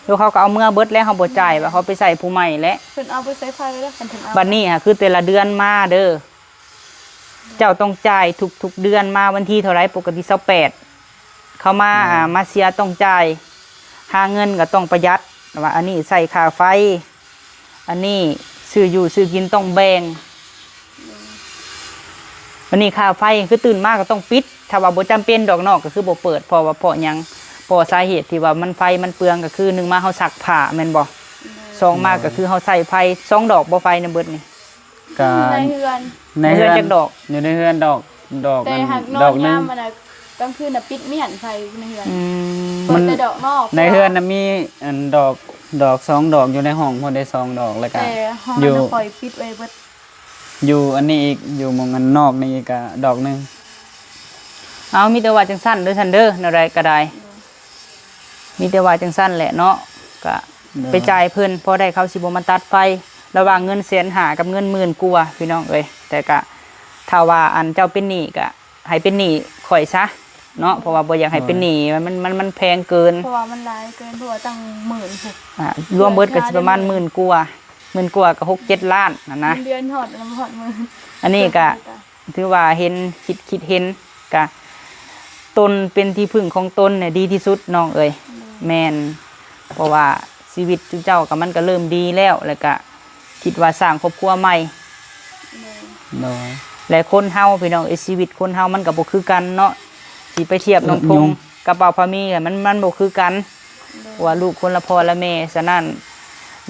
ແລ້ວເຂົາກໍເອົາເມືອເບິດແລ້ວ ເຮົາບໍ່ຈ່າຍ ວ່າເຂົາໄປໃສ່ຜູ້ໃໝ່ແຫຼະ. ເພິ່ນເອົາໄປໃສ່ໄຟແລ້ວ ຄັນເພິ່ນເອົາ. ບັດນີ້ຫາ ຄືແຕ່ລະເດືອນມາເດີ ເຈົ້າຕ້ອງຈ່າຍທຸກໆເດືອນ ມາວັນທີເທົ່າໃດ ປົກກະຕິຊາວແປດ ເຂົ້າມາ ແມ່ນ ອ່າ ມາເສຍຕ້ອງຈ່າຍ ຫາເງິນກໍຕ້ອງປະຢັດ ວ່າອັນນີ້ໃຊ້ຄ່າໄຟ ອັນນີ້ຊື້ຢູ່ຊື້ກິນຕ້ອງແບ່ງ ອັນນີ້ຄ່າໄຟຄືຕື່ນມາກໍຕ້ອງປິດ ຖ້າວ່າບໍ່ຈຳເປັນດອກນອກກໍຄືບໍ່ເປີດ ເພາະວ່າ ເພາະຫຍັງ ເພາະສາເຫດທີ່ວ່າມັນໄຟມັນເປືອງກໍຄື ໜຶ່ງມາເຮົາຊັກຜ້າແມ່ນບໍ່? ສອງມາກໍຄືເຮົາໃຊ້ໄຟ ສອງດອກບໍ່ໄຟໃນເບິດນີ້? ກະ ໃນເຮືອນ ໃນເຮືອນຈັກດອກ? ຢູ່ໃນເຮືອນດອກ ດອກ ແຕ່ ອັນ ຫາກນອນ ດອກໜຶ່ງ ຍາມອັນນ່າ ກາງຄືນນະປິດມ້ຽນໄຟໃນເຮືອນ ອືມ ເປີດແຕ່ດອກນອກ ໃນເຮືອນນະມີອັນດອກ ດອກສອງດອກ ຢູ່ໃນຫ້ອງພຸ້ນໄດ້ສອງດອກ ແລ້ວກະ ແຕ່ຫ້ອງ ຢູ່ ນັ້ນຂ້ອຍປິດໄວ້ເບິດ ຢູ່ອັນນີ້ອີກ ຢູ່ໝ່ອງອັນນອກນີ້ອີກກະດອກໜຶ່ງ ເອົາ ມີແຕ່ວ່າຈັ່ງຊັ້ນເດີ ຊັ້ນເດີ ແນວໃດກໍໄດ້ ມີແຕ່ວ່າຈັ່ງຊັ້ນແຫຼະເນາະ ກະ ໂດຍ ໄປຈ່າຍເພິ່ນ ພໍໄດ້ເຂົາຊິບໍ່ມາຕັດໄຟ ລະຫວ່າງເງິນແສນຫ້າກັບເງິນໝື່ນກວ່າ ພີ່ນ້ອງເອີຍ ແຕ່ກະ ຖ້າວ່າອັນເຈົ້າເປັນໜີ້ກະໃຫ້ເປັນໜີ້ຂ້ອຍຊະເນາະ ເພາະວ່າບໍ່ຢາກໃຫ້ເປັນໜີ້ ໂດຍ ມັນ ມັນ ມັນແພງເກີນ ເພາະວ່າມັນຫຼາຍເກີນ ເພາະວ່າຕັ້ງໝື່ນພຸ້ນ ອ່າ ລວມເບິດກະຊິປະມານໝື່ນກວ່າ ໝື່ນກວ່າກະຫົກເຈັດລ້ານຫັ້ນນະ ເງິນເດືອນຮອດ ຮອດໝື່ນ ອັນນີ້ກະ ຖືວ່າເຫັນ ຄິດ ຄິດເຫັນ ກະຕົນເປັນທີ່ເພິ່ງຂອງຕົນນີ້ດີທີ່ສຸດນ້ອງເອີຍ ແມ່ນ ເພາະວ່າຊີວິດເຈົ້າກະ ມັນກະເລີ່ມດີແລ້ວ ແລ້ວກະຄິດວ່າສ້າງຄອບຄົວໃໝ່ ໂດຍ ແລະ ຄົນເຮົາພີ່ນ້ອງເອີຍ ຊີວິດຄົນເຮົາມັນກະບໍ່ຄືກັນເນາະ ຊິໄປທຽບນ້ອງທົງກັບບ່າວພາມີ ມັນ ມັນບໍ່ຄືກັນ ໂດຍ ເພາະວ່າລູກຄົນລະພໍ່ລະແມ່ ສະນັ້ນ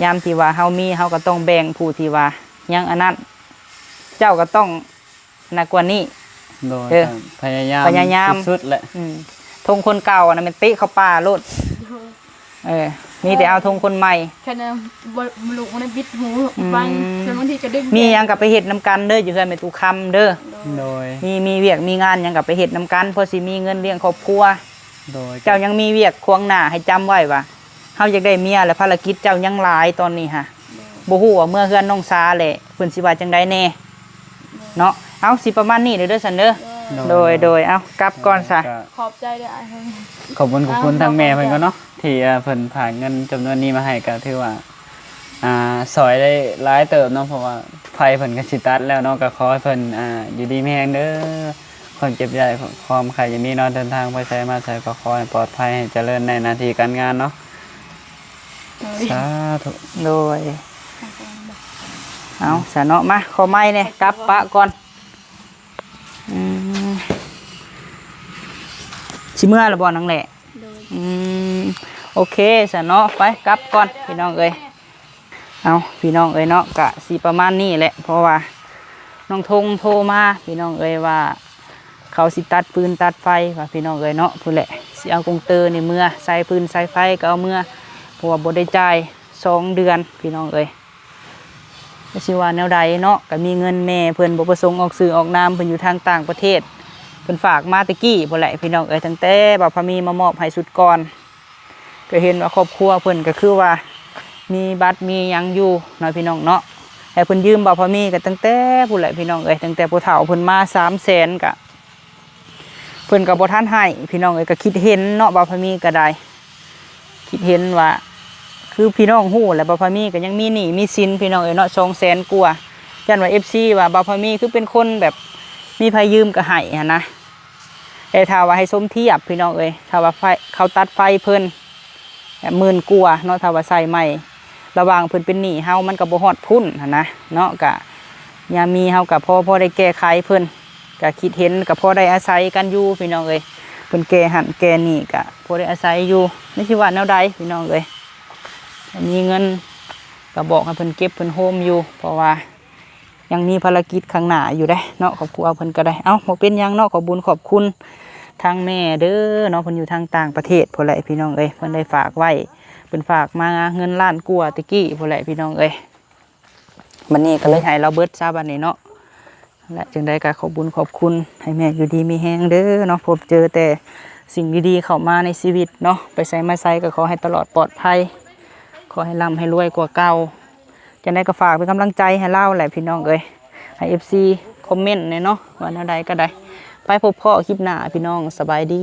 ຍາມທີ່ວ່າເຮົາມີ ເຮົາກະຕ້ອງແບ່ງຜູ້ທີ່ວ່າຍັງອັນນັ້ນ ເຈົ້າກະຕ້ອງ ໜັກກວ່ານີ້ ໂດຍ ເອີ ພະຍາຍາມ ພະຍາຍາມສຸດໆແຫຼະ ອືມ ທົງຄົນເກົ່າຫັ້ນນະ ແມ່ນເຕະເຂົ້າປ່າໂລດ ໂດຍ ເອີ ມີແຕ່ເອົາ ເອີ ທົງຄົນໃໝ່ ແຄ່ນັ້ນ ບໍ່ ລູກມັນບິດຫູ ອືມ ບາງ ສ່ວນບາງທີກະດຶງ ມີຫຍັງກະໄປເຮັດນຳກັນເດີ ຢູ່ເຮືອນແມ່ຕູ້ຄຳເດີ ໂດຍ ໂດຍ ມີ ມີວຽກມີງານຫຍັງກະໄປເຮັດນຳກັນ ພໍຊິມີເງິນລ້ຽງຄອບຄົວ ໂດຍ ເຈົ້າຍັງມີວຽກຂວາງໜ້າ ໃຫ້ຈຳໄວ້ວ່າ ເຮົາຢາກໄດ້ເມຍ ແລະ ພາລະກິດເຈົ້າຍັງຫຼາຍຕອນນີ້ຫະ ໂດຍ ບໍ່ຮູ້ວ່າເມືອເຮືອນນ້ອງສາແຫຼະ ເພິ່ນຊິວ່າຈັ່ງໃດແດ່ ໂດຍ ເນາະ ເອົາ ຊິປະມານນີ້ເດີ ຊັ້ນເດີ ໂດຍ ໂດຍ ໂດຍ ເອົາ ກັບກ່ອນຊະ ກໍ ຂອບໃຈເດີອ້າຍເພິ່ນ ຂອບຄຸນ ຂອບຄຸນ ເອົາ ທາງແມ່ເພິ່ນກ່ອນເນາະ ທີ່ ເອີ ເພິ່ນຝາກເງິນຈຳນວນນີ້ມາໃຫ້ ກໍຖືວ່າ ອ່າ ຊ່ອຍໄດ້ຫຼາຍເຕີບເນາະ ເພາະວ່າໄຟເພິ່ນກໍຊິຕັດແລ້ວເນາະ ກໍຂໍໃຫ້ເພິ່ນ ອ່າ ຢູ່ດີມີແຮງເດີ ຄວາມເຈັບຢ່າ ຄວາມໄຂ້ຢ່າມີເນາະ ເດີນທາງໄປໃສມາໃສກໍຂໍໃຫ້ປອດໄພ ໃຫ້ຈະເລີນໃນໜ້າທີ່ການງານເນາະ ໂດຍ ສາທຸ ໂດຍ ເອົາ ສະເນາະ ມາ ຂໍໄມ້ແດ່ ກັບປະກ່ອນ ອືມ ຊິເມືອລະບໍ່ນາງແຫຼະ? ໂດຍ ອືມ ໂອເຄ ສະເນາະ ໄປ ກັບກ່ອນ ພີ່ນ້ອງເອີຍ ເອົາ ພີ່ນ້ອງເອີຍເນາະ ກະຊິປະມານນີ້ແຫຼະ ເພາະວ່ານ້ອງທົງໂທມາ ພີ່ນ້ອງເອີຍ ວ່າເຂົາຊິຕັດຟືນຕັດໄຟ ວ່າ ພີ່ນ້ອງເອີຍເນາະ ພຸ້ນແຫຼະ ຊິເອົາກົງເຕີນີ້ເມືອ ສາຍຟືນສາຍໄຟກໍເອົາເມືອ ເພາະວ່າບໍ່ໄດ້ຈ່າຍສອງເດືອນ ພີ່ນ້ອງເອີຍ ຈະຊິວ່າແນວໃດເນາະ ກໍມີເງິນແມ່ເພິ່ນ ບໍ່ປະສົງອອກຊື່ອອກນາມ ເພິ່ນຢູ່ທາງຕ່າງປະເທດ ເພິ່ນຝາກມາແຕ່ກີ້ພຸ້ນແຫຼະ ພີ່ນ້ອງເອີຍ ຕັ້ງແຕ່ບ່າວພາມີມາມອບໃຫ້ຊຸດກ່ອນ ກໍເຫັນວ່າຄອບຄົວເພິ່ນກໍຄືວ່າມີບັດມີຫຍັງຢູ່ເນາະ ພີ່ນ້ອງເນາະ ໃຫ້ເພິ່ນຢືມບ່າວພາມີກໍຕັ້ງແຕ່ພຸ້ນແຫຼະ ພີ່ນ້ອງເອີຍ ຕັ້ງແຕ່ຜູ້ເຖົ້າເພິ່ນມາສາມແສນ ກໍ ເພິ່ນກໍບໍ່ທັນໃຫ້ ພີ່ນ້ອງເອີຍ ກໍຄິດເຫັນເນາະ ບ່າວພາມີກໍໄດ້ ຄິດເຫັນວ່າ ຄືພີ່ນ້ອງຮູ້ແຫຼະ ບ່າວພາມີກໍຍັງມີໜີ້ມີສິນ ພີ່ນ້ອງເອີຍເນາະ ສອງແສນກວ່າ ຢ້ານວ່າເອັຟຊີວ່າ ບ່າວພາມີຄືເປັນຄົນແບບ ມີໃຜຢືມກໍໃຫ້ຫັ້ນນະ ແຕ່ຖ້າວ່າໃຫ້ສົມທຽບ ພີ່ນ້ອງເອີຍ ຖ້າວ່າໄຟ ເຂົາຕັດໄຟເພິ່ນ ແບບໝື່ນກວ່າເນາະ ຖ້າວ່າໃຊ້ໃໝ່ ລະຫວ່າງເພິ່ນເປັນໜີ້ເຮົາ ມັນກໍບໍ່ຮອດພຸ້ນຫັ້ນນະເນາະ ກະຍາມມີເຮົາກໍພໍ ພໍໄດ້ແກ້ໄຂເພິ່ນ ກະຄິດເຫັນ ກະພໍໄດ້ອາໄສກັນຢູ່ພີ່ນ້ອງເອີຍ ເພິ່ນແກ້ຫັ້ນແກ້ນີ້ ກະພໍໄດ້ອາໄສຢູ່ ແມ່ນຊິວ່າແນວໃດພີ່ນ້ອງເອີຍ ມີເງິນກະບອກໃຫ້ເພິ່ນເກັບເພິ່ນໂຮມຢູ່ ເພາະວ່າ ຍັງມີພາລະກິດຂ້າງໜ້າຢູ່ເດ້ເນາະ ຄອບຄົວເພິ່ນກໍໄດ້ ເອົ້າ ບໍ່ເປັນຫຍັງເນາະ ຂອບບຸນຂອບຄຸນທາງແມ່ເດີເນາະ ເພິ່ນຢູ່ທາງຕ່າງປະເທດພຸ້ນແຫຼະພີ່ນ້ອງເອີຍ ເພິ່ນໄດ້ຝາກໄວ້ ເພິ່ນຝາກມາເງິນລ້ານກວ່າແຕ່ກີ້ພຸ້ນແຫຼະພີ່ນ້ອງເອີຍ ບັດນີ້ກໍເລີຍໃຫ້ລາວເບິດຊະບັດນີ້ເນາະ ແລະ ຈັ່ງໃດກໍຂອບບຸນຂອບຄຸນ ໃຫ້ແມ່ຢູ່ດີມີແຮງເດີເນາະ ພົບເຈີແຕ່ສິ່ງດີໆເຂົ້າມາໃນຊີວິດເນາະ ໄປໃສມາໃສກໍຂໍໃຫ້ຕະຫຼອດປອດໄພ ຂໍໃຫ້ລ່ຳໃຫ້ລວຍກວ່າເກົ່າ ຈັ່ງໃດກໍຝາກເປັນກຳລັງໃຈໃຫ້ລາວແຫຼະພີ່ນ້ອງເອີຍ ໃຫ້ເອັຟຊີຄອມເມັນແດ່ເນາະ ວ່າແນວໃດກໍໄດ້ ໄປພົບພໍ້ຄລິບໜ້າພີ່ນ້ອງ ສະບາຍດີ.